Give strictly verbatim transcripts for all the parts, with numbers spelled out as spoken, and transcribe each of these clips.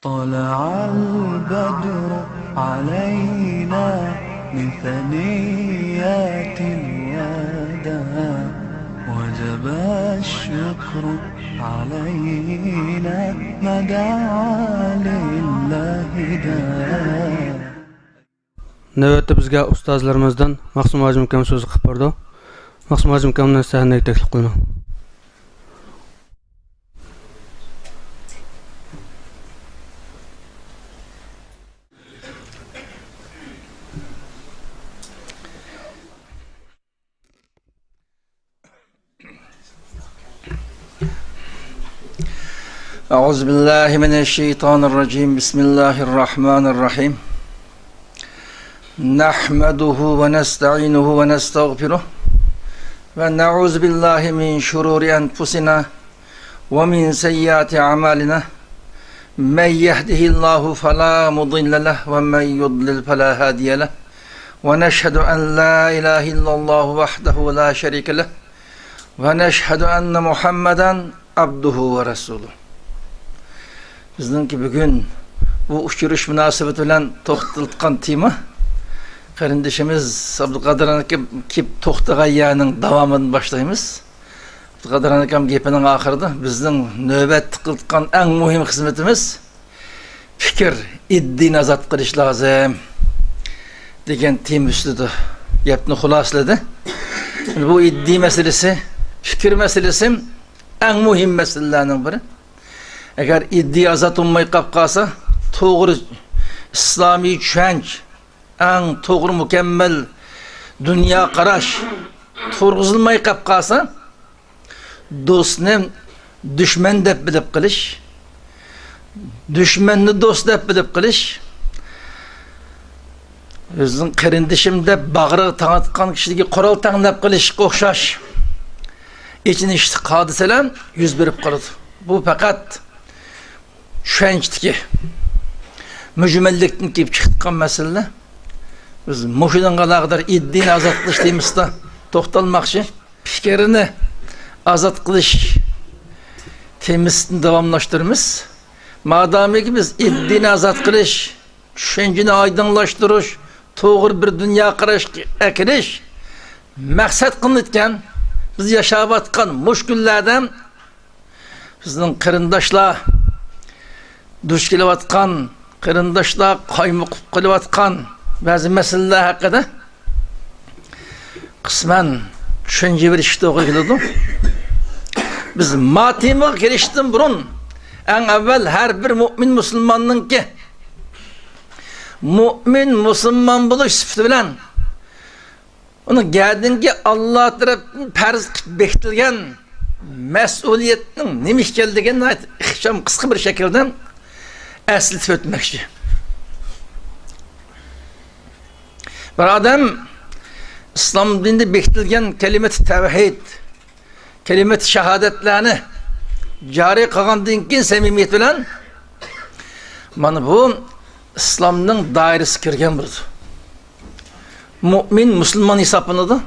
طلع البدر علينا من ثنيات الوداع، وجب الشكر علينا ما دعا لله داع. نۆۋەتتە بىزگە ئۇستازلىرىمىزدىن مەخسۇم ھاجىم ئاكام سۆز قىلىپ بەردى. مەخسۇم ھاجىم ئاكامنى سەھنىگە تەكلىپ قىلىمەن. أعوذ بالله من الشيطان الرجيم. بسم الله الرحمن الرحيم. نحمده ونستعينه ونستغفره، ونعوذ بالله من شرور أنفسنا ومن سيئات أعمالنا. من يهده الله فلا مضل له، ومن يضلل فلا هادي له. ونشهد أن لا إله إلا الله وحده لا شريك له، ونشهد أن محمدا عبده ورسوله. بىزنىڭكى بۈگۈن بۇ ئۇچرىشىش مۇناسىۋىتى بىلەن توختىلىۋاتقان تېما، قېرىندىشىمىز ئابدۇقادىر ئاكا كېلىپ توختىغان يەرنىڭ داۋامىدىن باشلايمىز. ئابدۇقادىر ئاكام گېپىنىڭ ئاخىرىدا بىزنىڭ نۆۋەتتە قىلىدىغان ئەڭ مۇھىم خىزمىتىمىز پىكىر، ئىدىيىنى ئازاد قىلىش لازىم دېگەن تېما ئۈستىدە گەپنى خۇلاسىلىدى. بۇ ئىدىيە مەسىلىسى، پىكىر مەسىلىسى ئەڭ مۇھىم مەسىلىلەرنىڭ بىرى. ئەگەر ئىدىيە ئازاد بولماي قاپ قالسا، توغرا ئىسلامىي چۈشەنچە، ئەڭ توغرا، مۇكەممەل دۇنيا قاراش تۇرغۇزۇلماي قاپ قالسا، دوستنى دۈشمەن دەپ بىلىپ قېلىش، دۈشمەننى دوست دەپ بىلىپ قېلىش، ئۆزىنىڭ قېرىندىشىم دەپ باغرىغا تاڭاتقان كىشىگە قورال تەڭلەپ قېلىشقا ئوخشاش ئېچىنىشلىق ھادىسىلەر يۈز بېرىپ قالىدۇ. بۇ پەقەت چۈشەنچىدىكى مۈجمەللىكتىن كېلىپ چىققان مەسىلىلەر. بىز مۇشۇنىڭغا ئالاقىدار ئىدىيىنى ئازاد قىلىش تېمىسىدا توختالماقچى. پىكىرنى ئازاد قىلىش تېمىسىنى داۋاملاشتۇرىمىز. مادامىكى بىز ئىدىيىنى ئازاد قىلىش، چۈشەنچىنى ئايدىڭلاشتۇرۇش، توغرا بىر دۇنيا قاراشقا ئەكىرىش مەقسەت قىلىنىۋاتقان، بىز ياشاۋاتقان مۇشۇ كۈنلەردە بىزنىڭ قېرىنداشلار دۇچ كېلىۋاتقان، قېرىنداشلار قايمۇقۇپ قېلىۋاتقان بەزى مەسىلىلەر ھەققىدە قىسمەن چۈشەنچە بېرىشكە توغرا كېلىدۇ. بىز ما تېمىغا كىرىشتىن بۇرۇن، ئەڭ ئەۋۋەل ھەر بىر مۇئمىن مۇسۇلماننىڭكى مۇئمىن مۇسۇلمان بولۇش سۈپىتى بىلەن ئۇنىڭ گەدىنىگە ئاللا تەرەپتىن پەرز قىلىپ بېكىتىلگەن مەسئۇلىيەتنىڭ نېمە ئىكەنلىكىنى ناھايىتى ئىخچام، قىسقا بىر شەكىلدە ئەسلىتىپ ئۆتمەكچى. بىر ئادەم ئىسلام دىنىدا بېكىتىلگەن كەلىمەت تەۋھىد، كەلىمەت شاھادەتلەرنى جارى قىلغاندىن كېيىن سەمىمىيەت بىلەن، مانا بۇ ئىسلامنىڭ دائىرىسىگە كىرگەن بولىدۇ. مۇئمىن مۇسۇلمان ھېسابلىنىدۇ.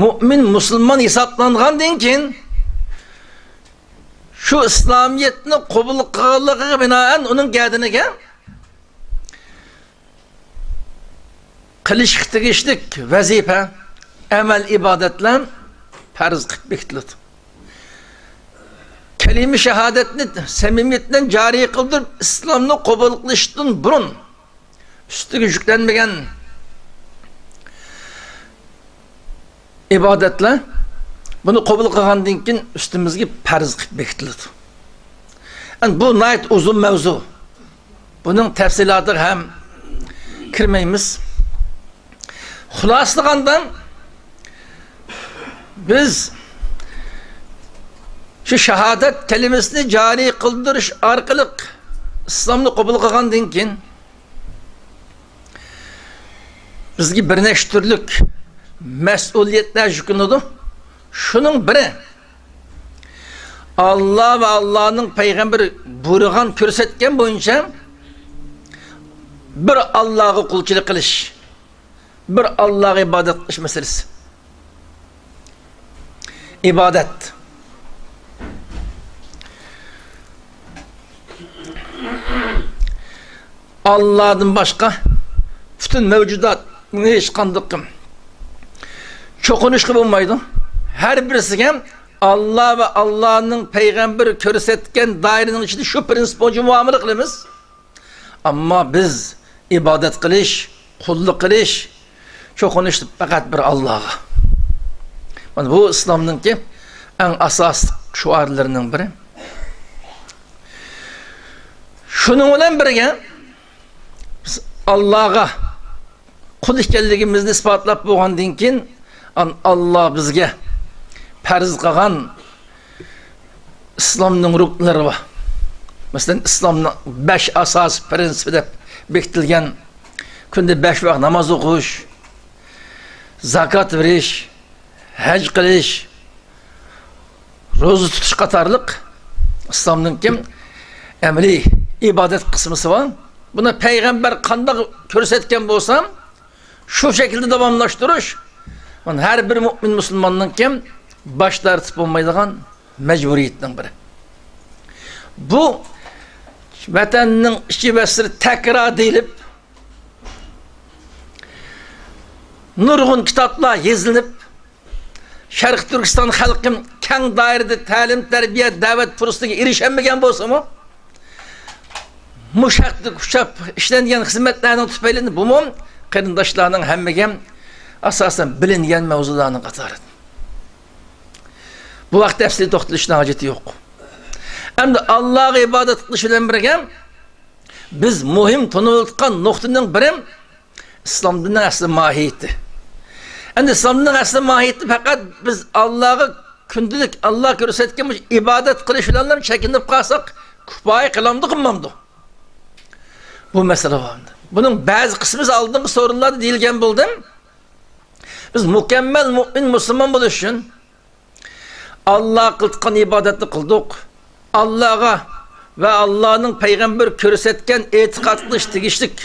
مۇئمىن مۇسۇلمان ھېسابلانغاندىن كېيىن، شۇ ئىسلامىيەتنى قوبۇل قىلغانلىقىغا بىنائەن ئۇنىڭ گەدىنىگە قىلىشقا تېگىشلىك ۋەزىپە، ئەمەل، ئىبادەتلەر پەرز قىلىپ بېكىتىلىدۇ. كەلىمە شاھادەتنى سەمىمىيەت بىلەن جارى قىلدۇرۇپ، ئىسلامنى قوبۇل قىلىشتىن بۇرۇن ئۈستىگە يۈكلەنمىگەن ئىبادەتلەر، بۇنى قوبۇل قىلغاندىن كېيىن ئۈستىمىزگە پەرز قىلىپ بېكىتىلىدۇ. ئەمدى بۇ ناھايىتى ئۇزۇن مەۋزۇ. بۇنىڭ تەپسىلاتىغا ھەم كىرمەيمىز. خۇلاسىلىغاندا، بىز شۇ شاھادەت كەلىمىسىنى جارى قىلدۇرۇش ئارقىلىق ئىسلامنى قوبۇل قىلغاندىن كېيىن، بىزگە بىر نەچچە تۈرلۈك مەسئۇلىيەتلەر يۈكلىنىدۇ. شۇنىڭ بىرى، ئاللا ۋە ئاللانىڭ پەيغەمبىرى بۇيرۇغان، كۆرسەتكەن بويىچە بىر ئاللاغا قۇلچىلىق قىلىش، بىر ئاللاغا ئىبادەت قىلىش مەسىلىسى. ئىبادەت. ئاللادىن باشقا پۈتۈن مەۋجۇداتنى ھېچقانداق چوقۇنۇشقا بولمايدۇ. ھەر بىرسىگە ئاللا ۋە ئاللانىڭ پەيغەمبىرى كۆرسەتكەن دائىرىنىڭ ئىچىدە شۇ پىرىنسىپ بويىچە مۇئامىلە قىلىمىز. ئەمما بىز ئىبادەت قىلىش، قۇللۇق قىلىش، چوقۇنۇش پەقەت بىر ئاللاغا. مانا بۇ ئىسلامنىڭكى ئەڭ ئاساسلىق شوئارلىرىنىڭ بىرى. شۇنىڭ بىلەن بىرگە، بىز ئاللاغا قۇل ئىكەنلىكىمىزنى ئىسپاتلاپ بولغاندىن كېيىن، ئان-، ئاللا بىزگە پەرز قىلغان ئىسلامنىڭ رۇكنلىرى بار. مەسىلەن، ئىسلامنىڭ بەش ئاساسىي پىرىنسىپى دەپ بېكىتىلگەن، كۈندە بەش ۋاق ناماز ئوقۇش، زاكات بېرىش، ھەج قىلىش، روزا تۇتۇش قاتارلىق ئىسلامنىڭكى ئەمەلىي ئىبادەت قىسمىسى بار. بۇنى پەيغەمبەر قانداق كۆرسەتكەن بولسا، شۇ شەكىلدە داۋاملاشتۇرۇش، مانا، ھەر بىر مۇئمىن مۇسۇلماننىڭكى باش تارتىپ بولمايدىغان مەجبۇرىيىتىنىڭ بىرى. بۇ ۋەتەننىڭ ئىچى ۋە سىرتى تەكرار دېيىلىپ، نۇرغۇن كىتابلار يېزىلىپ، شەرقىي تۈركىستان خەلقى كەڭ دائىرىدە تەلىم، تەربىيە، دەۋەت پۇرسىتىگە ئېرىشەلمىگەن بولسىمۇ، مۇشۇ ھەقتە كۈچەپ ئىشلەنگەن خىزمەتلەرنىڭ تۈپەيلىدىن بۇمۇ قېرىنداشلارنىڭ ھەممىگە ئاساسەن بىلىنگەن مەۋزۇلارنىڭ قاتارىدىن. بۇ ھەقتە تەپسىلىي توختىلىشنىڭ ھاجىتى يوق. ئەمدى ئاللاغا ئىبادەت قىلىش بىلەن بىرگە، بىز مۇھىم تونۇۋاتقان نۇقتىنىڭ بىرى ئىسلام دىنىنىڭ ئەسلى ماھىيىتى. ئەمدى ئىسلام دىنىنىڭ ئەسلى ماھىيىتى پەقەت بىز ئاللاغا كۈندىلىك ئاللا كۆرسەتكەن مۇشۇ ئىبادەت قىلىش بىلەنلا چەكلىنىپ قالساق، كۇپايە قىلامدۇ، قىلمامدۇ؟ بۇ مەسىلە بار. بۇنىڭ بەزى قىسمى ئالدىنقى سورۇنلاردا دېيىلگەن بولدى. بىز مۇكەممەل مۇئمىن مۇسۇلمان بولۇش ئۈچۈن ئاللا قىلىدىغان ئىبادەتنى قىلدۇق. ئاللاغا ۋە ئاللانىڭ پەيغەمبىرى كۆرسەتكەن ئېتىقاد قىلىش تېگىشلىك،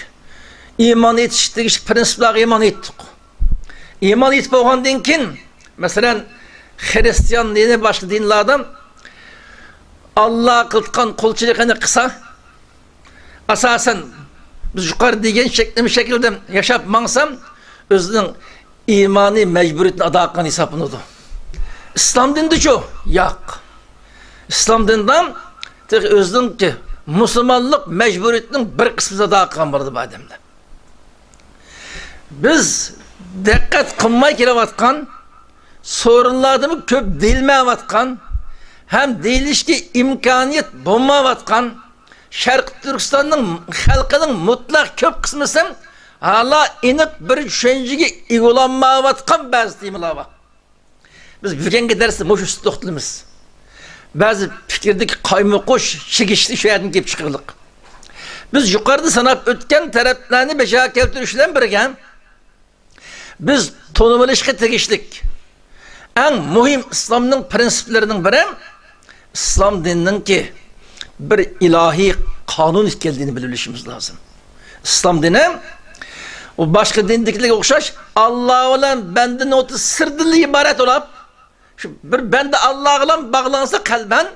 ئىمان ئېيتىش تېگىشلىك پىرىنسىپلارغا ئىمان ئېيتتۇق. ئىمان ئېيتىپ بولغاندىن كېيىن، مەسىلەن، خىرىستىيان دىنى، باشقا دىنلاردا ئاللا قىلىدىغان قۇلچىلىقىنى قىلسا، ئاساسەن، بىز يۇقىرىدا دېگەن شەكلىمە شەكىلدە ياشاپ ماڭسام، ئۆزىنىڭ ئىمانىي مەجبۇرىيىتىنى ئادا قىلغان ھېسابلىنىدۇ. ئىسلام دىنىدىچۇ؟ ياق. ئىسلام دىنىدا تېخى ئۆزىنىڭكى مۇسۇلمانلىق مەجبۇرىيىتىنىڭ بىر قىسمىنى ئادا قىلغان بولىدۇ بۇ ئادەملەر. بىز دىققەت قىلماي كېلىۋاتقان، سورۇنلاردىمۇ كۆپ دېيىلمەيۋاتقان ھەم دېيىلىشكە ئىمكانىيەت بولمايۋاتقان شەرقىي تۈركىستاننىڭ خەلقىنىڭ مۇتلەق كۆپ قىسمىسى ھالا ئېنىق بىر چۈشەنچىگە ئىگە بولالمايۋاتقان بەزى تېمىلار بار. بىز بۈگۈنكى دەرستە مۇشۇ ئۈستىدە توختىلىمىز. بەزى پىكىردىكى قايمۇقۇش، چىگىشلىك شۇ يەردىن كېلىپ چىقىقلىق. بىز يۇقىرىدا ساناپ ئۆتكەن تەرەپلەرنى بەجا كەلتۈرۈش بىلەن بىرگە، بىز تونۇۋېلىشقا تېگىشلىك ئەڭ مۇھىم ئىسلامنىڭ پىرىنسىپلىرىنىڭ بىرى، ئىسلام دىنىنىڭكى بىر ئىلاھىي قانۇن ئىكەنلىكىنى بىلىۋېلىشىمىز لازىم. ئىسلام دىنى ئۇ باشقا دىندىكىلەرگە ئوخشاش ئاللا بىلەن بەندىنىڭ ئوتتۇرىسى سىردىنلا ئىبارەت بولۇپ، شۇ بىر بەندە ئاللا بىلەن باغلانسا قەلبەن،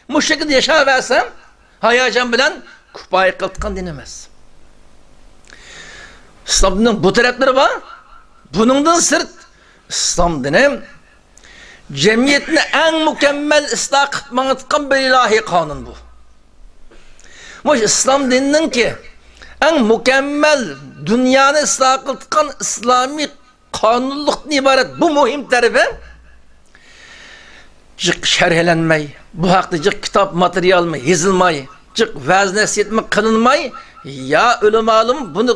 مۇشۇ شەكىلدە ياشاۋەرسە، ھاياجان بىلەن كۇپايە قىلىدىغان دىن ئەمەس. ئىسلامنىڭ بۇ تەرەپلىرى بار. بۇنىڭدىن سىرت، ئىسلام دىنى جەمئىيەتنى ئەڭ مۇكەممەل ئىسلاھ قىلىپ ماڭىدىغان بىر ئىلاھىي قانۇن بۇ. مۇشۇ ئىسلام دىنىنىڭكى ئەڭ مۇكەممەل دۇنيانى ئىسلاھ قىلىدىغان ئىسلامىي قانۇنلۇقتىن ئىبارەت بۇ مۇھىم تەرىپى جىق شەرھلەنمەي، بۇ ھەقتە جىق كىتاب ماتېرىيالمۇ يېزىلماي، جىق ۋەز نەسىھەتمۇ قىلىنماي، يا ئۆلىمالىرىمۇ بۇنى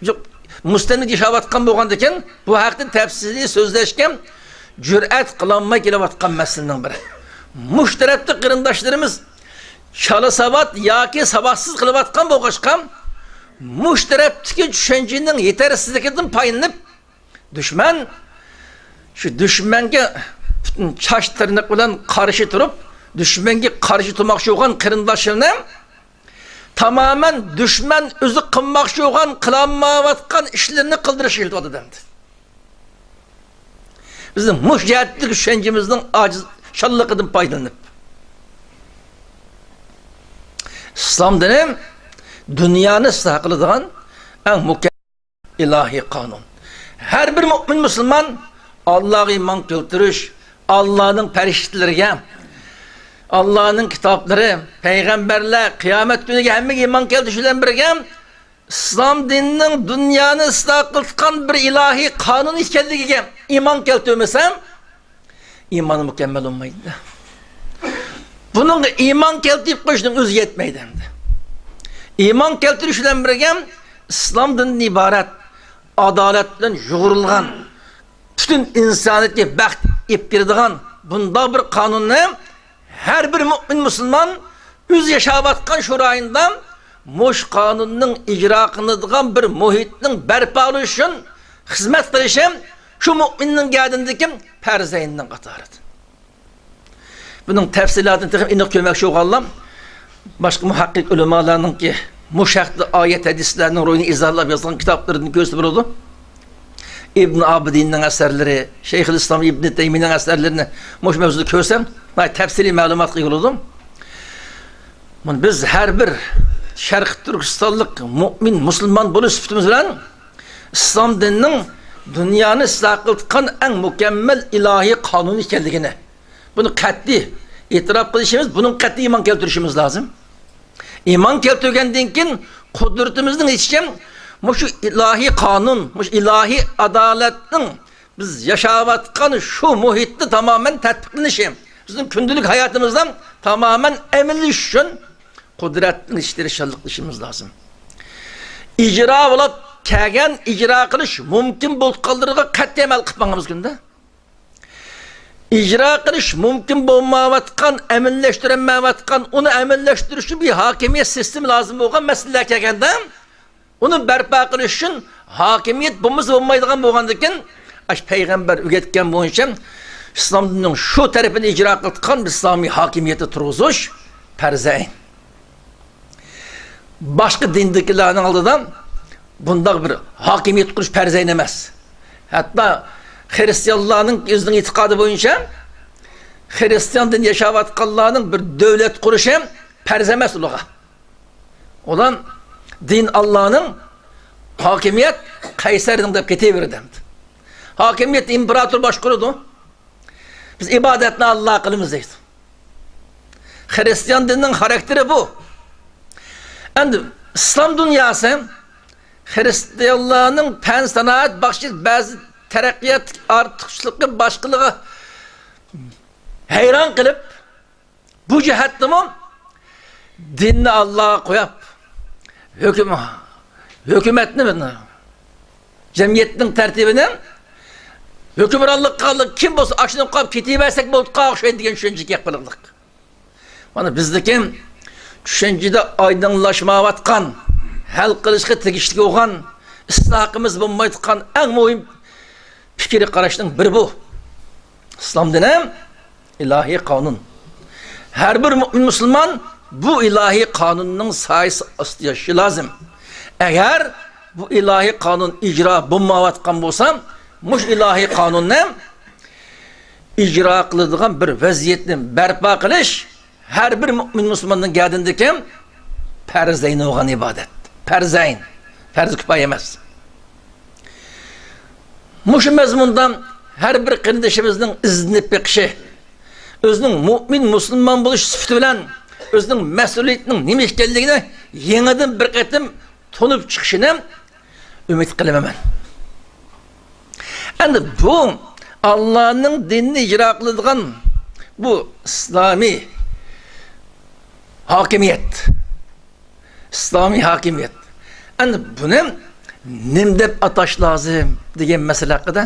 جىق مۇستەملىكە ياشاۋاتقان بولغاندىكىن، بۇ ھەقتە تەپسىلىي سۆزلەشكە جۈرئەت قىلالماي كېلىۋاتقان مەسىلىنىڭ بىرى. مۇشۇ تەرەپتە قېرىنداشلىرىمىز چالا ساۋات ياكى ساۋاتسىز قىلىۋاتقان بولغاچقا، مۇشۇ تەرەپتىكى چۈشەنچىنىڭ يېتەرسىزلىكىدىن پايدىلىنىپ، دۈشمەن، شۇ دۈشمەنگە پۈتۈن چاچ تىرنىقى بىلەن قارشى تۇرۇپ، دۈشمەنگە قارشى تۇرماقچى بولغان قېرىنداشلىرىنى تامامەن دۈشمەن ئۆزى قىلماقچى بولغان، قىلالمايۋاتقان ئىشلىرىنى قىلدۇرۇشقا ئىلتىۋاتىدۇ ئەمدى. بىزنىڭ مۇشۇ جەھەتتىكى چۈشەنچىمىزنىڭ ئاجىز، شاللىقىدىن پايدىلىنىپ، ئىسلام دىنى دۇنيانى ئىسلاھ قىلىدىغان ئەڭ مۇكەممەل ئىلاھىي قانۇن. ھەر بىر مۇئمىن مۇسۇلمان ئاللاغا ئىمان كەلتۈرۈش، ئاللانىڭ پەرىشتىلىرىگە، ئاللانىڭ كىتابلىرى، پەيغەمبەرلەر، قىيامەت كۈنىگە، ھەممىگە ئىمان كەلتۈرۈش بىلەن بىرگە، ئىسلام دىنىنىڭ دۇنيانى ئىسلاھ قىلىدىغان بىر ئىلاھىي قانۇن ئىكەنلىكىگە ئىمان كەلتۈرمىسە، ئىمانى مۇكەممەل بولمايدۇ. بۇنىڭغا ئىمان كەلتۈرۈپ قويۇشنىڭ ئۆزى يەتمەيدۇ ئەمدى. ئىمان كەلتۈرۈش بىلەن بىرگە، ئىسلام دىنىدىن ئىبارەت، ئادالەت بىلەن يۇغۇرۇلغان، پۈتۈن ئىنسانىيەتكە بەخت ئېلىپ كېلىدىغان بۇنداق بىر قانۇننى ھەر بىر مۇئمىن مۇسۇلمان ئۆزى ياشاۋاتقان شۇ رايوندا مۇشۇ قانۇننىڭ ئىجرا قىلىنىدىغان بىر مۇھىتنىڭ بەرپا بولۇشى ئۈچۈن خىزمەت قىلىشى شۇ مۇئمىننىڭ گەدىنىدىكى پەرزەينىنىڭ قاتارىدا. بۇنىڭ تەپسىلاتىنى تېخى ئېنىق كۆرمەكچى بولغانلار باشقا مۇھەققىق ئۆلىمالارنىڭكى مۇشۇ ھەقتە ئايەت ھەدىسلەرنىڭ روھىنى ئىزاھلاپ يازغان كىتابلىرىدىن كۆرسە بولىدۇ. ئىبن ئابىدىننىڭ ئەسەرلىرى، شەيخۇل ئىسلام ئىبن تەيمىيەنىڭ ئەسەرلىرىنى مۇشۇ مەۋزۇدا كۆرسەم، ناھايىتى تەپسىلىي مەلۇماتقا ئىگە بولىدۇ. مانا بىز ھەر بىر شەرقىي تۈركىستانلىق مۇئمىن مۇسۇلمان بولۇش سۈپىتىمىز بىلەن ئىسلام دىنىنىڭ دۇنيانى ئىسلاھ قىلىدىغان ئەڭ مۇكەممەل ئىلاھىي قانۇن ئىكەنلىكىنى، بۇنى قەتئىي ئېتىراپ قىلىشىمىز، بۇنىڭغا قەتئىي ئىمان كەلتۈرۈشىمىز لازىم. ئىمان كەلتۈرگەندىن كېيىن قۇدرىتىمىزنىڭ يېتىشىچە مۇشۇ ئىلاھىي قانۇن، مۇشۇ ئىلاھىي ئادالەتنىڭ بىز ياشاۋاتقان شۇ مۇھىتنى تامامەن تەتبىقلىنىشى، بىزنىڭ كۈندىلىك ھاياتىمىزدا تامامەن ئەمەلىي ئۈچۈن قۇدرەتنىڭ ئىشلىرى شاللىقلىشىمىز لازىم. ئىجرا بولۇپ كەلگەن، ئىجرا قىلىش مۇمكىن بولۇپ قالغانلىرىغا قەتئىي ئەمەل قىلىپ ماڭىمىز كۈندە. ئىجرا قىلىش مۇمكىن بولمايۋاتقان، ئەمەلىيلەشتۈرەلمەيۋاتقان، ئۇنى ئەمەلىيلەشتۈرۈش ئۈچۈن بىر ھاكىمىيەت سىستېما لازىم بولغان مەسىلىلەرگە كەلگەندە، ئۇنى بەرپا قىلىش ئۈچۈن ھاكىمىيەت بولمىسا بولمايدىغان بولغاندىكىن، ئاشۇ پەيغەمبەر ئۆگەتكەن بويىچە ئىسلام دىنىنىڭ شۇ تەرىپىنى ئىجرا قىلىدىغان بىر ئىسلامىي ھاكىمىيەتنى تۇرغۇزۇش پەرزەيىن. باشقا دىندىكىلەرنىڭ ئالدىدا بۇنداق بىر ھاكىمىيەت قۇرۇش پەرزەيىن ئەمەس. ھەتتا خىرىستىيانلارنىڭ ئۆزىنىڭ ئېتىقادى بويىچە خىرىستىيان دىنىدا ياشاۋاتقانلارنىڭ بىر دۆلەت قۇرۇشى پەرز ئەمەس ئۇلارغا. ئۇلار دىن ئاللانىڭ، ھاكىمىيەت قەيسەرنىڭ دەپ كېتىۋېرىدۇ ئەمدى. ھاكىمىيەت ئىمپېراتور باشقۇرىدۇ. بىز ئىبادەتنى ئاللا قىلىمىز دەيدۇ. خىرىستىيان دىنىنىڭ خاراكتېرى بۇ. ئەمدى ئىسلام دۇنياسى خىرىستىيانلارنىڭ پەن سانائەت باخشى بەزى تەرەققىيات ئارتۇقچىلىقى باشقىلارغا ھەيران قېلىپ، بۇ جەھەتتىمۇ دىننى ئاللاغا قويۇپ، ھۆكۈم-، ھۆكۈمەتنى، جەمئىيەتنىڭ تەرتىپىنى، ھۆكۈمرانلىققا كىم بولسا ئاشۇنى قويۇپ كېتىۋەرسەك بولدى، ئوخشايدۇ دېگەن چۈشەنچىگە كەپ قېلىقلىق. مانا بىزدىكى چۈشەنچىدە ئايدىڭلاشمايۋاتقان، ھەل قىلىشقا تېگىشلىك بولغان، ئىسلاھىمىز بولمايدىغان ئەڭ مۇھىم پىكىر قاراشنىڭ بىرى بۇ. ئىسلام دىنى ئىلاھىي قانۇن. ھەر بىر مۇئمىن مۇسۇلمان بۇ ئىلاھىي قانۇننىڭ سايىسى ئاستىدا ياشىشى لازىم. ئەگەر بۇ ئىلاھىي قانۇن ئىجرا بولمايۋاتقان بولسا، مۇشۇ ئىلاھىي قانۇننى ئىجرا قىلىدىغان بىر ۋەزىيەتنى بەرپا قىلىش ھەر بىر مۇئمىن مۇسۇلماننىڭ گەدىنىدىكى پەرزەينى بولغان ئىبادەت. پەرزەين. پەرز كۇپايە ئەمەس. مۇشۇ مەزمۇندا ھەر بىر قېرىندىشىمىزنىڭ ئىزدىنىپ بېقىشى، ئۆزىنىڭ مۇئمىن مۇسۇلمان بولۇش سۈپىتى بىلەن ئۆزىنىڭ مەسئۇلىيىتىنىڭ نېمە ئىكەنلىكىنى يېڭىدىن بىر قېتىم تونۇپ چىقىشىنى ئۈمىد قىلىمەن. ئەمدى بۇ ئاللانىڭ دىنىنى ئىجرا قىلىدىغان بۇ ئىسلامىي ھاكىمىيەت، ئىسلامىي ھاكىمىيەت. ئەمدى بۇنى نېمە دەپ ئاتاش لازىم دېگەن مەسىلە ھەققىدە،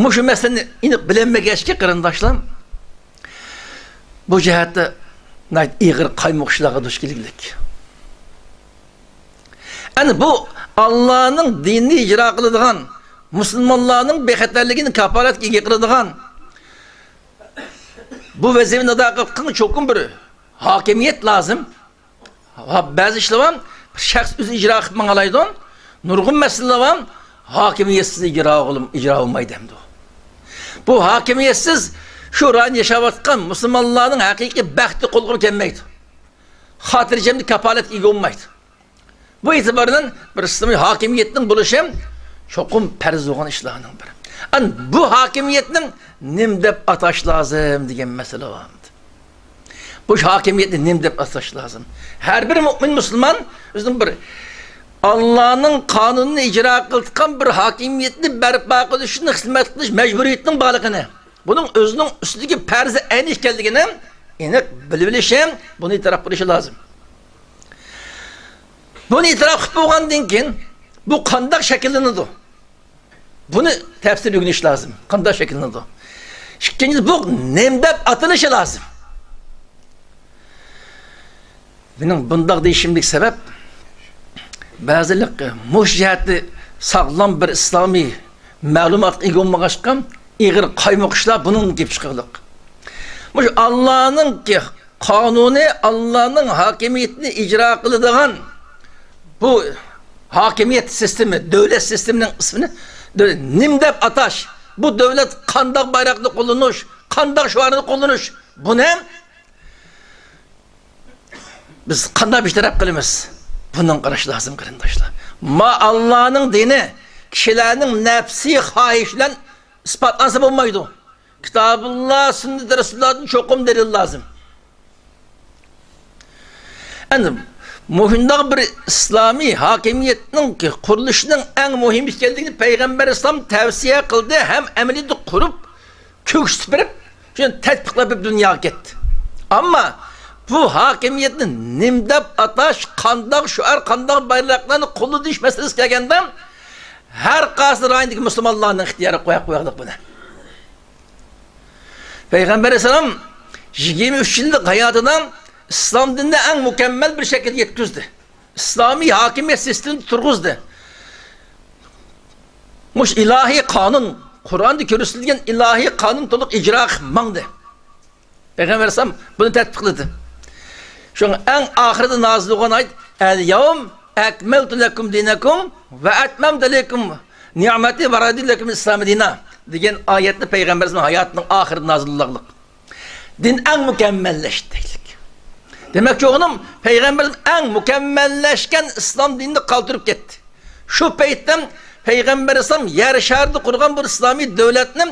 مۇشۇ مەسىلىنى ئېنىق بىلەلمىگەچكە، قېرىنداشلار، بۇ جەھەتتە ناھايىتى ئېغىر قايمۇقۇشلارغا دۇچ كېلىگلىك. ئەنە بۇ ئاللانىڭ دىنىنى ئىجرا قىلىدىغان، مۇسۇلمانلارنىڭ بىخەتەرلىكىنى كاپالەتكە ئىگە قىلىدىغان، بۇ ۋەزىپىنى ئادا قىلىدىغان چوقۇم بىر ھاكىمىيەت لازىم. ھا، بەزى ئىشلار بار، بىر شەخس ئۆزى ئىجرا قىلىپ ماڭالايدۇ. نۇرغۇن مەسىلىلەر بار، ھاكىمىيەتسىز ئىجرا بولم-، ئىجرا بولمايدۇ ئەمدى. بۇ ھاكىمىيەتسىز شۇ رايوندا ياشاۋاتقان مۇسۇلمانلارنىڭ ھەقىقىي بەختى قولغا كەلمەيدۇ. خاتىرجەملىك كاپالەتكە ئىگە بولمايدۇ. بۇ ئېتىبار بىلەن بىر ئىسلامىي ھاكىمىيەتنىڭ بولۇشى چوقۇم پەرز بولغان ئىشلارنىڭ بىرى. ئەن بۇ ھاكىمىيەتنىڭ نېمە دەپ ئاتاش لازىم دېگەن مەسىلە بار. بۇ ھاكىمىيەتنى نېمە دەپ ئاتاش لازىم؟ ھەر بىر مۆمىن مۇسۇلمان ئۆزىنىڭ بىر ئاللانىڭ قانۇنىنى ئىجرا قىلىدىغان بىر ھاكىمىيەتنى بەرپا قىلىش ئۈچۈن خىزمەت قىلىش مەجبۇرىيىتىنىڭ بارلىقىنى، بۇنىڭ ئۆزىنىڭ ئۈستىدىكى پەرزى ئەينى ئىكەنلىكىنى ئېنىق بىلىۋېلىشى، بۇنى ئېتىراپ قىلىشى لازىم. بۇنى ئېتىراپ قىلىپ بولغاندىن كېيىن، بۇ قانداق شەكىللىنىدۇ؟ بۇنى تەپسىلىي ئۆگىنىش لازىم. قانداق شەكىللىنىدۇ؟ ئىككىنچىسى، بۇ نېمە دەپ ئاتىلىشى لازىم؟ مېنىڭ بۇنداق دېيىشىمدىكى سەۋەب، بەزىلەر مۇشۇ جەھەتتە ساغلام بىر ئىسلامىي مەلۇماتقا ئىگە بولمىغاچقا، ئېغىر قايمۇقۇشلار بۇنىڭدىن كېلىپ چىقىرلىق. مۇشۇ ئاللانىڭكى قانۇنى، ئاللانىڭ ھاكىمىيىتىنى ئىجرا قىلىدىغان بۇ ھاكىمىيەت سىستېمى، دۆلەت سىستېمىنىڭ ئىسمىنى دۆ-، نېمە دەپ ئاتاش، بۇ دۆلەت قانداق بايراقنى قوللىنىش، قانداق شوئارنى قوللىنىش، بۇنى بىز قانداق بىر تەرەپ قىلىمىز؟ بۇنىڭ قاراش لازىم، قېرىنداشلار. ما ئاللانىڭ دىنى كىشىلەرنىڭ نەپسىي خاھىشى بىلەن ئىسپاتلانسا بولمايدۇ. كىتابۇللا، سۈننەت رەسۇلۇللادىن چوقۇم دەلىل لازىم. ئەنە مۇشۇنداق بىر ئىسلامىي ھاكىمىيەتنىڭ قۇرۇلۇشىنىڭ ئەڭ مۇھىم ئىكەنلىكىنى پەيغەمبەر ئەلەيھىسسالام تەۋسىيە قىلدى ھەم ئەمەلىيەتتە قۇرۇپ، كۆكسىتىپ بېرىپ، شۇنى تەتبىقلاپ بېرىپ دۇنياغا كەتتى. ئەمما بۇ ھاكىمىيەتنى نېمە دەپ ئاتاش، قانداق شوئار، قانداق بايراقلارنى قوللىنىش مەسىلىسى كەلگەندە، ھەر قايسى رايوندىكى مۇسۇلمانلارنىڭ ئىختىيارىغا قويۇپ قويايلىق بۇنى. پەيغەمبەر ئەلەيھىسسالام يىگىرمە ئۈچ يىللىق ھاياتىدا ئىسلام دىنىنى ئەڭ مۇكەممەل بىر شەكىلدە يەتكۈزدى. ئىسلامىي ھاكىمىيەت سىستېمىسىنى تۇرغۇزدى. مۇشۇ ئىلاھىي قانۇن، قۇرئاندا كۆرسىتىلگەن ئىلاھىي قانۇن تولۇق ئىجرا قىلىپ ماڭدى. پەيغەمبەر ئەلەيھىسسالام بۇنى تەتبىقلىدى. شۇڭا ئەڭ ئاخىرىدا نازىل بولغان ئايەت، «ئەل يەۋم ئەكمەلتۇ لەكۇم دىنەكۇم ۋە ئەتمەمتۇ ئەلەيكۇم نىئمەتى ۋە رەزىيتۇ لەكۇم ئىسلامە دىنا» دېگەن ئايەتنى پەيغەمبىرىمىزنىڭ ھاياتىنىڭ ئاخىرىدا نازىل بولغانلىق. دىن ئەڭ مۇكەممەللەشتى دەيلىك. دېمەكچى بولغىنىم، پەيغەمبىرىمىز ئەڭ مۇكەممەللەشكەن ئىسلام دىنىنى قالدۇرۇپ كەتتى. شۇ پەيتتە پەيغەمبەر ئەلەيھىسسالام يەر شارىدا قۇرغان بىر ئىسلامىي دۆلەتنى